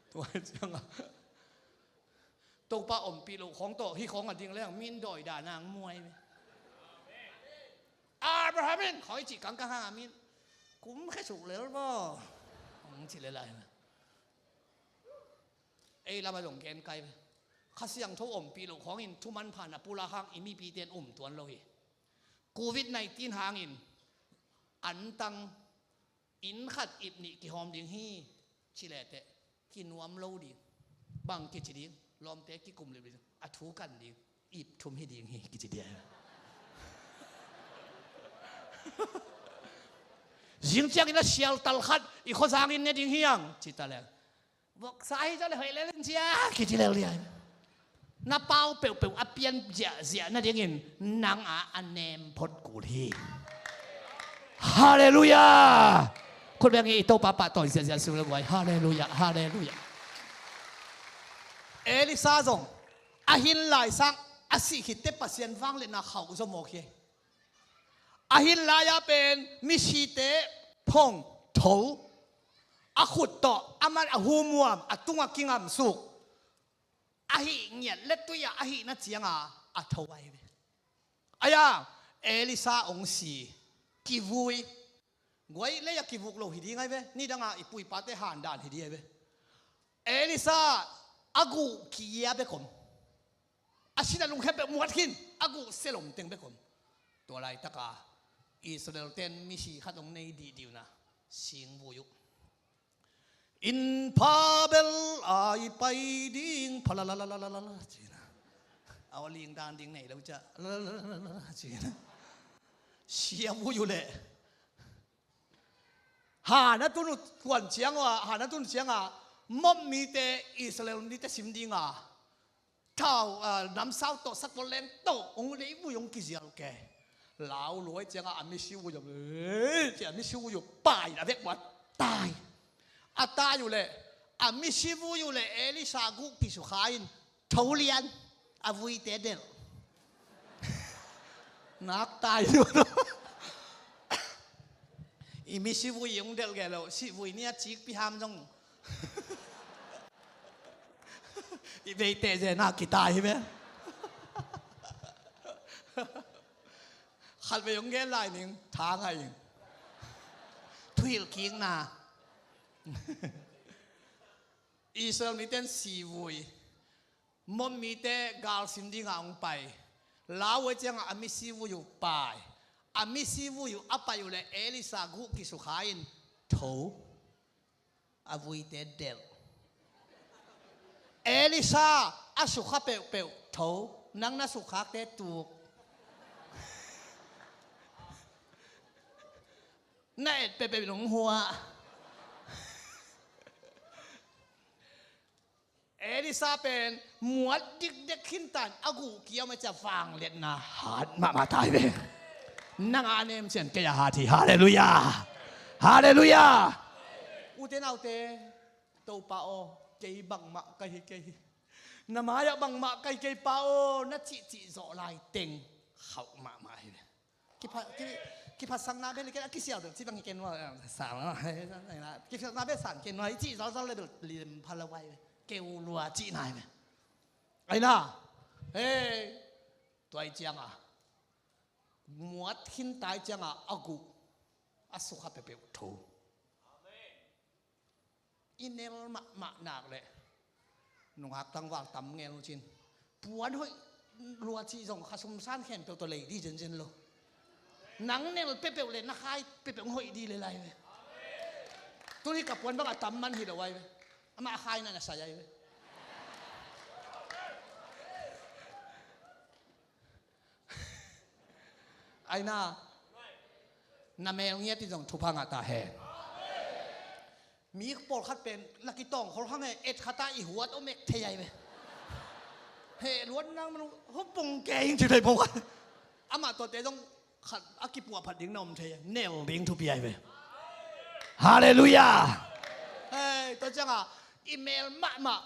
Tua ciangah Topa ompih loh khawng tawh hih khawng a ding leng min dawi dan ang muai ve. Abraham in khoi cih kangkang hang a min kum khe suk lel maw? Hong ci lel lai ve. Ei lamah zong gen kai ve. Kha Siangtho ompih loh khawngin thuman phan a pulak hang i mipite in um tuan lo hi. Covid nineteen hangin antang inn khat ip nih kihawm ding hi ci lehteh kinuam lo ding. Bang kici ding? Lawmte kikum lip ding, a thu kan ding, ip thum hi ding hi kici ding. Zing ciangin a sial tal khat i khuazangin ne ding hi ang ci ta leng, voksa hi zaw le hoih lel in cia kici lel ding. Na pau peuhpeuh a pian ziahziah nadingin nang a a nem phot kul hi. Halleluiah. Khut beng hi, i Topa pahtawi ziahziah sung le guai. Halleluiah, halleluiah. Elisa zong a hin laisang a sih khitte Pasian vangliatna khauh zaw mawk hi. A hin lai-ah pen misite phong tho, a khut tawh a man a humuam a tungah kingamsuk, a hih ngiat le tui-ah a hihna cianga a tho ahi ve. Aia Elisa hong si, kivui, guai lei-ah kivuk lo hi ding ahi ve. Nidanga i pu i pate handan hi ding ahi ve. Elisa a guh kia bek om. A sin a lungkham peuh muat khin, a guh sia lomteng bek om. Tua laitaka Israel ten misi khat hong nei dihdiuna, singvui uh. Inn pha bel ai pai ding, pha la la la la la la la, ci-in a. A aw ling dan ding nei lo ciah, la la la la la la, ci-in a. Sia vui uh leh. Han a tun uh kuan ciang uh a, han a tun ciang a, Moab mite Israel mite sim ding a, thau, ah, namsau tawh, sakol leng tawh, hong leivui hong kizial ke. Lau luai ciangah a misi vui uh, eh, ci a misi vui uh pai a vek muat tai. A tai uh leh, a misi vui uh leh Elisha guh kisukha in tho lian, a vuite delh. Nak tai uh. I misi vui hong delh gelo, sih vui ni a cikpi ham zong. I veite zena kitai hi ve. Khatvei hong gen lai ning, tha ngai ing. Thuhilh kikna. Israel mite in sivui. Moab mite galsim dinga hong pai. Lau uh ciangah a misi vui uh pai. A misi vui uh a pai uh leh Elisha guh kisukha in tho. A vuite delh. Elisha a sukha peuhpeuh tho, nang na sukhakte tuk. Na et peuhpeuh in hong hua. Elisha pen muat dikdek khintan a guh kiam a cia vangliatna hat mahmah tai ve. Nang a nem cian kei a hat hi. Halleluiah. Halleluiah. Ute naute, Topa aw, kei bangmah ka hi kei hi. Na mai-ah bangmah ka hi kei pa aw, na cihcih zawh lai teng khauh mahmah hi ve. Kipha, ki, kiphatsakna bel hi ken a kisial bel ci bang hi ken nua, sang, kiphatsakna bel sang ken nua, i cih zalzal le bel lim pha lo ai ve. Keu lua cihna hi ve. Aina, hei, tua i cianga muat khintai cianga a guh a sukha peuhpeuh tho. I nel mahmah nak leh nungak tangval tam ngel cin. Puan hoih lua cih zong khasum san khempeuh tawh lei di zenzen lo. Nang nel peuhpeuh le na khai peuhpeuh hoih di le lai ve. Tuni ka puan bangah tam man hi lo ai ve. Amah a khai na na sai ai ve. Aina, na mel ngiat in zong thupha ngah ta hen. Mi pawlkhat pen laki tawng khol khang he, et khata i huat om ek thei ai ve. He luat nang manu hupung ke ing ci thei pawlkhat. Amah tuate zong khat a kipuah phat ding na om thei, nel ding thupi ai ve. Halleluiah. Hei, tua cianga i mel mahmah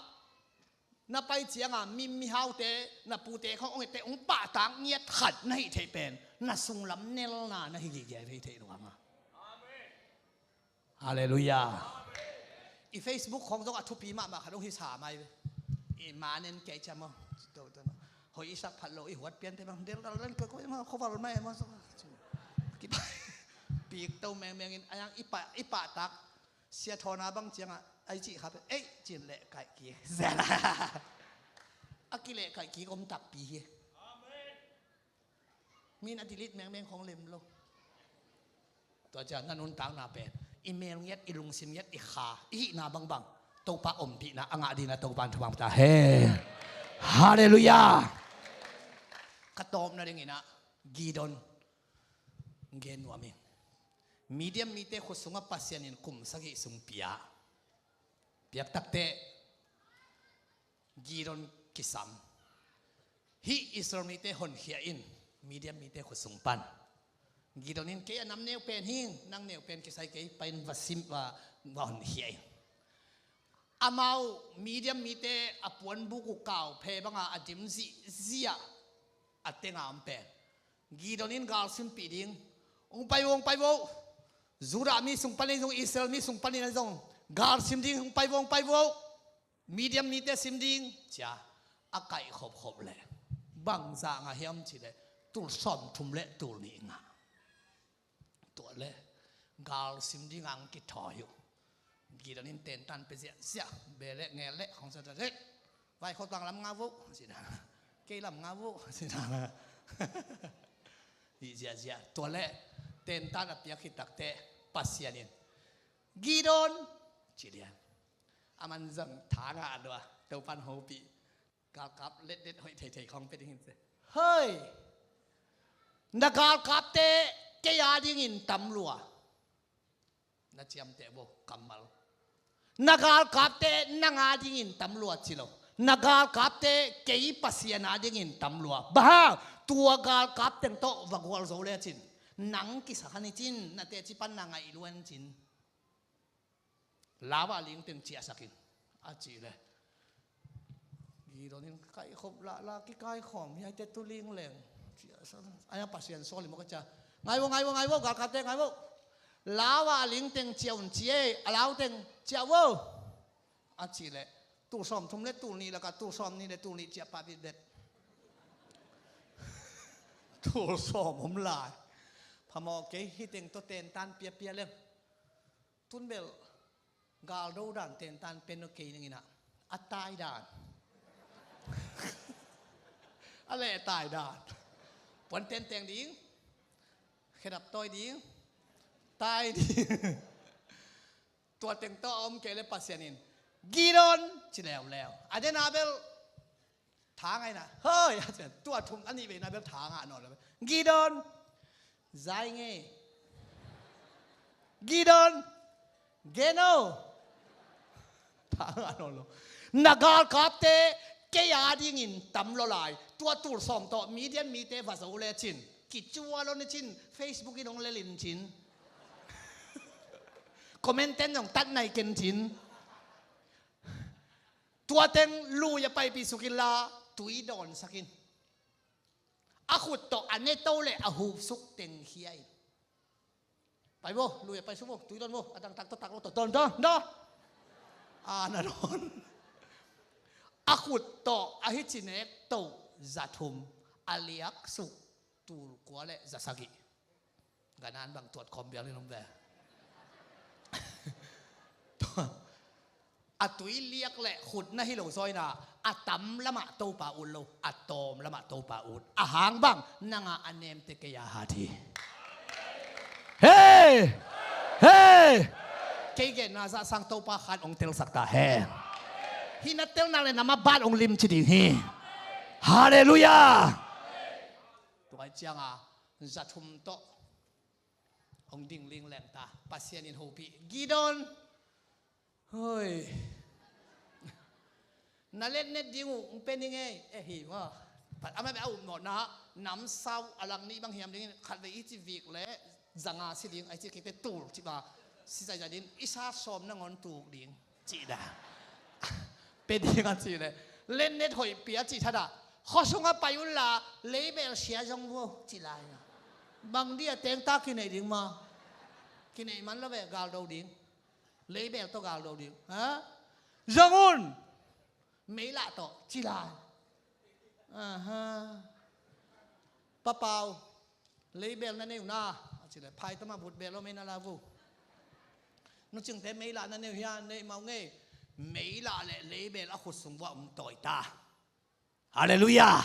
na pai cianga mi, mihaute, na pute khong ong ete ong pahtak ngiat khat na hih theih pen na sunglam nelna na hi gige hih theih nuam a. Halleluiah. I Facebook khong zong a thupi mahmah khat ong hi sa mai ve. I manen kei ciam aw. Hoi i sak phat lo i huat piante bang del dal len koi koi ma khoval mai ma so. Kipa, pik to mengmeng in ayang i pa, i pahtak. Sia thawna bang ciangah ai cih kha pen ei cin leh kaih kik. A kileh kaih kik om takpi hi. Min a delete mengmeng khong lem lo. Tua ciang na nuntakna pen i mel ngiat, i lungsim ngiat, i kha, i hihna bangbang Topa ompihna a ngah dina Topa in thupha ta hen. Halleluiah. Ka tawpna dinginah Gideon gen nuam ing. Midian mite khut sungah Pasian in kum sagih sung pia. Piak takteh Gideon kisam. Hih Israel mite honkhia in Midian mite khut sung pan. Gideon in kei a nam neu pen hing, nang neu pen kisai kei, pain va sim, va, va honkhia in. Amau Midian mite a puanbuk uh kau phe banga a dim zihziah a tenga om pen Gideon in galsimpih ding. Hong pai vo, hong pai vo. Judah mi sung panin zong, Israel mi sung panin zong galsim ding, hong pai vo, hong pai vo. Midian mite sim ding cia a kaih khopkhop leh bangzah ngah hiam cileh tul sawmthum le tul nih ngah. Tua le galsim dinga ang kithawi uh. Gideon in tentan pe ziahziah, be le ngel le khong sa ta le vaikhawtang lam ngah vo. Kei lam ngah uh. Hi ziahziah. Tua leh tentan a piak khit takteh Pasian in, "Gideon," ci lian. Aman zong tha ngah lua, Topan hopih. Galkap letlet hoih theithei khawng pia ding hi ci. "Hei, na galkapte kei a dingin tam lua." Na ciamteh bo kammal. "Na galkapte nang a dingin tam lua," ci lo. "Na galkapte kei Pasian a dingin tam lua." Bang hang? "Tua galkap teng tawh va gualzo lecin nang kisa kha ni cin, na teci pan na ngaih lua ni cin. Lau a ling teng ciahsak in," a cih leh Gideon in, "Kaikhop lahlah kikaikhawm hiaite tu ling leng." Ai, a Pasian sawl hi maw ka cia. "Ngai vo, ngai vo, ngai vo, galkapte ngai vo. Lau a ling teng ciah un ci ei, a lau teng ciah vo," a cih leh tul sawmthum le tul nih lakah tul sawmnih le tul nih ciah pah bitbet. Tul sawm om lai. Phamawh kei, hih teng tawh tentan piapia leng. Tun bel galdo dan tentan pen lo kei ning inah. A tai dan. A leh tai dan. Puan tenteng ding. Khedap tawi ding. Tai ding. Tua teng tawh a om kei leh Pasian in, "Gideon," ci leuleu. A den a bel tha ngah inah, "Hoi," a ci. Tua thum a nih veina bel tha ngah nawn lo. "Gideon, zai ngei. Gideon, gen o." Tha ngah nawn lo. "Na galkapte kei a dingin tam lua lai. Tua tul sawm tawh Midian mite va zo lecin, kicua lo ni cin, Facebook in hong lel in cin. Comment ten hong tat nai ken cin. Tua teng lui a paipih suk inla, tui dawnsak in. A khut tawh a ne to le a hup suk teng khia in. Pai vo, lui a pai suk vo, tui dawn vo, a dang tak tawh tak lo tawh dawn, dawn, dawn. A na dawn. A khut tawh a hici nek to za thum, a liak suk tul kua le za sagih." Ganan bang tuat khawm bial in om ve. "A tui liak le khut na hi lo zawina, a tam lamah Topa ut lo, a tawm lamah Topa ut. A hang bang, nanga a nemte kei a hat hi." Hei! Hei! Kei genna zahsang Topa khan hong telsak ta hen. Hih na telna le na maban hong limci ding hi. Halleluiah! Tua cianga za thum tawh hong ding ling leng ta. Pasian in hopih, "Gideon, hoi, na letnet ding uh hong pe ning ei." Eh, hi maw? Amah beh a upnawhna, namsau a lang nih bang hiam dingin, khatvei i ci vik le zanga si ding, a i ci kikte tul ci ba, si zaizai ding, i sa sawm nangawn tuk ding cih dah. Pe ding a cih leh, letnet hoih pia cih thadah. "Khuasungah pai unla, leibel sia zong vo," ci lai. Bang dia tengta kinei ding maw? Kinei man lo ve, galdo ding. Leibel tawh galdo ding. Ha? "Zong un. Meilah tawh," ci lai. Aha. "Pa Pau, leibel na nei uh na," a ci leh, "Phaitama vut bel lo mei na la vo. Nu Cingte meilah na nei uh hia, nei mah uh ngei." Meilah le leibel a khut sung vuah hong tawi ta. Halleluiah.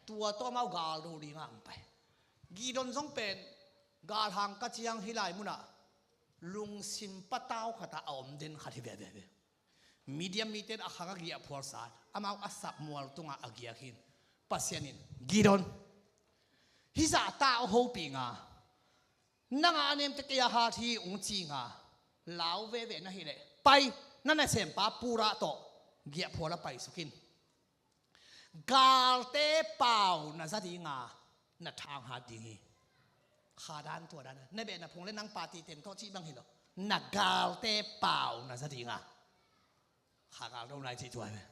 Tua tawh amau galdo dingah hong pai. Gideon zong pen galhang ka ciang hih lai munah lungsim patau khatah a om den khat hi veve ve. Midian mite in a khang a giahphual sa, amau a sak mual tungah a giak hi. Pasian in, "Gideon, hih zahta a hopih nga, nanga a nemte kei a hat hi," hong ci nga, lau veve na hileh, "Pai, na nasempa Purah tawh giahphual a paisuk in. Galte pau na za dinga, na thang hat ding hi." Kha dan tua dan. Na beh na phung le nang party teng tawh cih bang hi lo. "Na galte pau na za dinga." Kha galdo nai cih tua hi ve.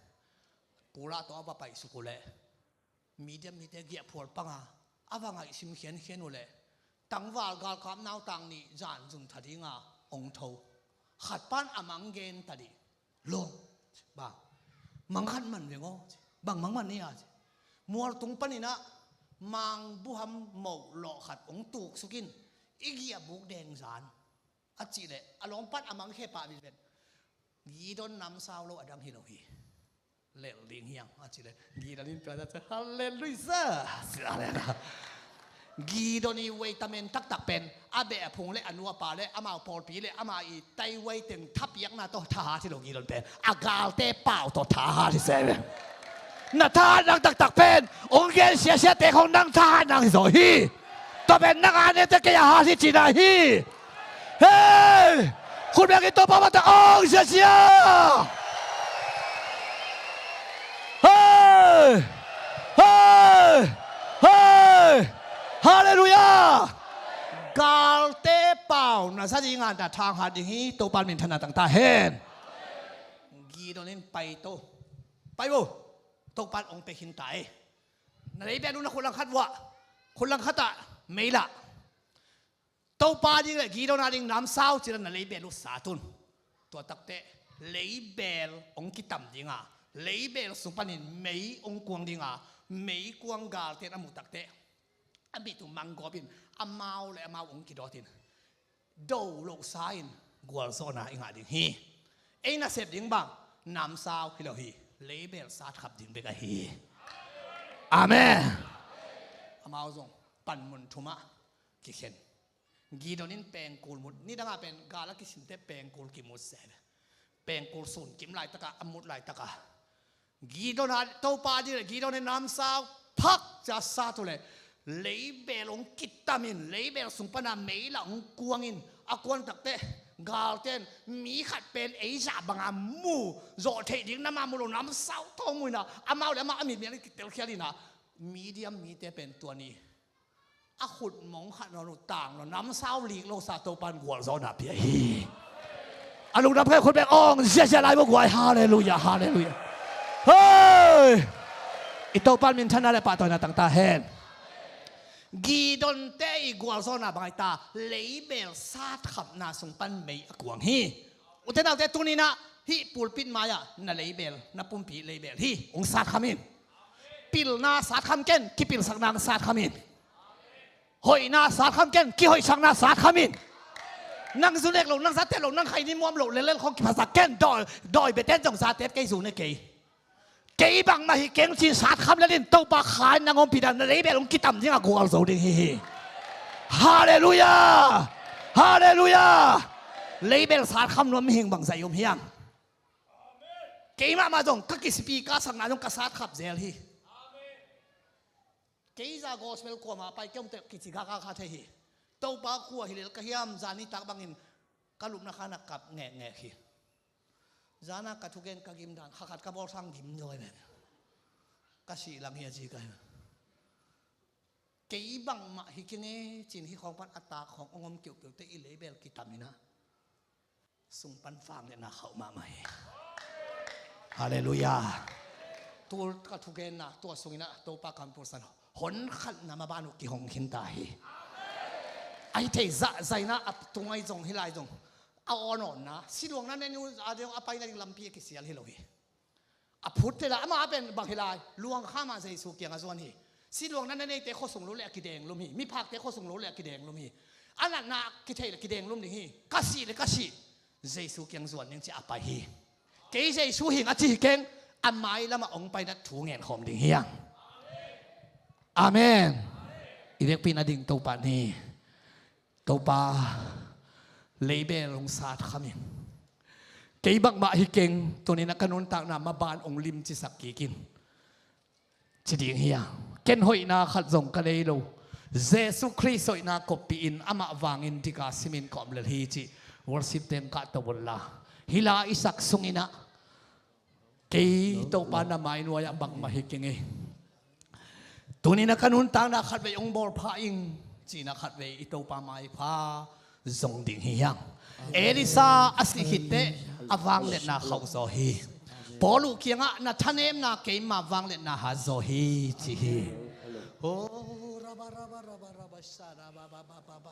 Purah tawh a va paisuk uh leh, Midian mite giahphual panga a va ngaihsim khiankhian uh leh, tangval galkap nautang nih zan zun tha dinga hong tho. Khat pan a mang gen ta dih. "Lawm, bang mang khat man veng aw," ci. "Bang mang man ni a?" ci. "Mualtung paninah mangbuham moh lawh khat hong tuksuk in, i giahbuk deng zan," a cih leh, a lawm pan a mang khe pah bitbet. Gideon namsau lo a dang hi lo hi. lel ding hiang a ci le. Gideon in tua ta, halleluia. Gideon i vei tamen taktak pen a beh a phung le a nu a pa le amau pawlpi le ama i tai vei teng thapiakna tawh thahat hi lo Gideon pen. A galte pau tawh thahat hi se ve. Na thahat nang taktak pen ong gen siasiate khong nang thahat nang hi zaw hi. Tua pen nang a nete kei a hat hi cina hi. Hei! Khut beng in Topa mata ong siasia. Hei! Hei! Hei! Halleluia! Galte pau na sa ding a na thanghat ding hi. Topa minthanna tang ta hen. Gideon in pai to. Pai bo. Topa ong pe khin ta e. Na lei bel uh na khut langkhat vuah. Khut langkhat ah mei lah. Topa ding le Gideon a ding namsau ci la na leibel uh sat un. Tua takte leibel ong kitam ding a, leibel sung panin mei ong kuang ding a, mei kuang galte na mu takte a mit uh manggawp in amau le amau ong kidawt in do lohsa in gualzawhna i ngah ding hi. Ei nasep ding bang namsau hi lo hi, leibel satkhap ding bek ahi hi. Amen. Amau zong panmun thumah kikhen. Gideon in pengkul mut, nidangah pen gal a kisinte pengkul kimut se. Pengkul sun kim laitaka a mut laitaka Gideon a Topa ding le Gideon in namsau phak cia sat uh le leibel ong kitamin leibel sung pana mei la ong kuangin a kuan takte galten mi khat pen ei zah banga mu zawh theih ding nama mu lo namsau thawng muina amau le amah a mitmial in kitelkhial ina medium mite pen tuani a khut mong khat nawn uh tang lo namsau lik lo sa Topan gualzawhna pia hi. A lungdam khe khut bek ong ziazia lai maw guai. Halleluia, halleluia. Hei! I Topan minthanna le pahtawina tangta hen. Gideon te i gualzawhna bangai ta leibel satkhapna sung pan mei a kuang hi. Ute naute tuninah hih pulpit mai-ah na leibel na pumpi leibel hi ong satkham in. Pilna satkham ken kipilsakna ong satkham in. Hoihna satkham ken kihoihsakna satkham in. Nang zu nek lo nang zatet lo nang khaini muam lo lelel khong kiphasak ken dawi dawi beten zong zatet kei zu ne kei. Kei bangmah hi keng cin satkham lelin Topa khain nang ompih dan na leibel ong kitam dingah gualzo ding hi hi. Halleluia. Halleluia. Leibel satkham nuam mihing bangzah i om hiam? Keimahmah zong ka kisipi ka sakna zong ka satkhap zel hi. Kei za gospel kuamah pai keumte kici gaka kha thei hi. Topa khua hi lel ka hiam zani tak bangin ka lupna khan a kap ngekngek hi. Zana ka thugen ka gim dan khakhat ka bawl sang gim zaw hi ven. Ka sih lang hi a ci ka hi. Kei bangmah hi kenge cin hi khawng pan a tak khawng ong om keuhkeuhte i leibel kitaminah sung pan vangliatna khauh mahmah hi. Halleluia. Tul ka thugenna tua sunginah Topa kampulsan honkhatna maban uh kihong khinta hi. Ahi thei zahzaina a tungai zong hi lai zong a awnawnna siluangna neni uh a deng a paina ding lampi a kisial hi lo hi. A phut thei la ama a pen bang hi lai luang kha mah Jesu kiang a zuan hi. Siluangna na neite khuasung lo le a kidenglum hi. Miphakte khuasung lo le a kidenglum hi. A natna kithei le kidenglum ding hi. Ka sih le ka sih Jesu kiang zuan ding ci a pai hi. Kei Jesu hing a ci hi keng a mai lamah ong painat thu ngen khawm ding hi ang. Amen. I vekpi na ding Topa ni. Topa leibel ong satkham in. Kei bangmah hi keng tunin a ka nuntakna maban ong limcisak kik in. Ci ding hi a ken hoihna khat zong ka nei lo. Jesu Khrist hoihna koppih in amah vangin dika simin ka om lel hi cih worship teng kah to unla hila i sak sunginah kei Topa na mainuai-ah bangmah hi keng ei. Tunin a ka nuntakna khatvei ong bawlpha ing cina khatvei i Topa maipha zong ding hi hiang. Elisa a sih khitteh a vangliatna khauh zaw hi. Paul uh kiangah na thanemna keima vangliatna hat zaw hi ci hi. Oh, raba, raba, raba, raba, shada, ba, ba, ba, ba, ba.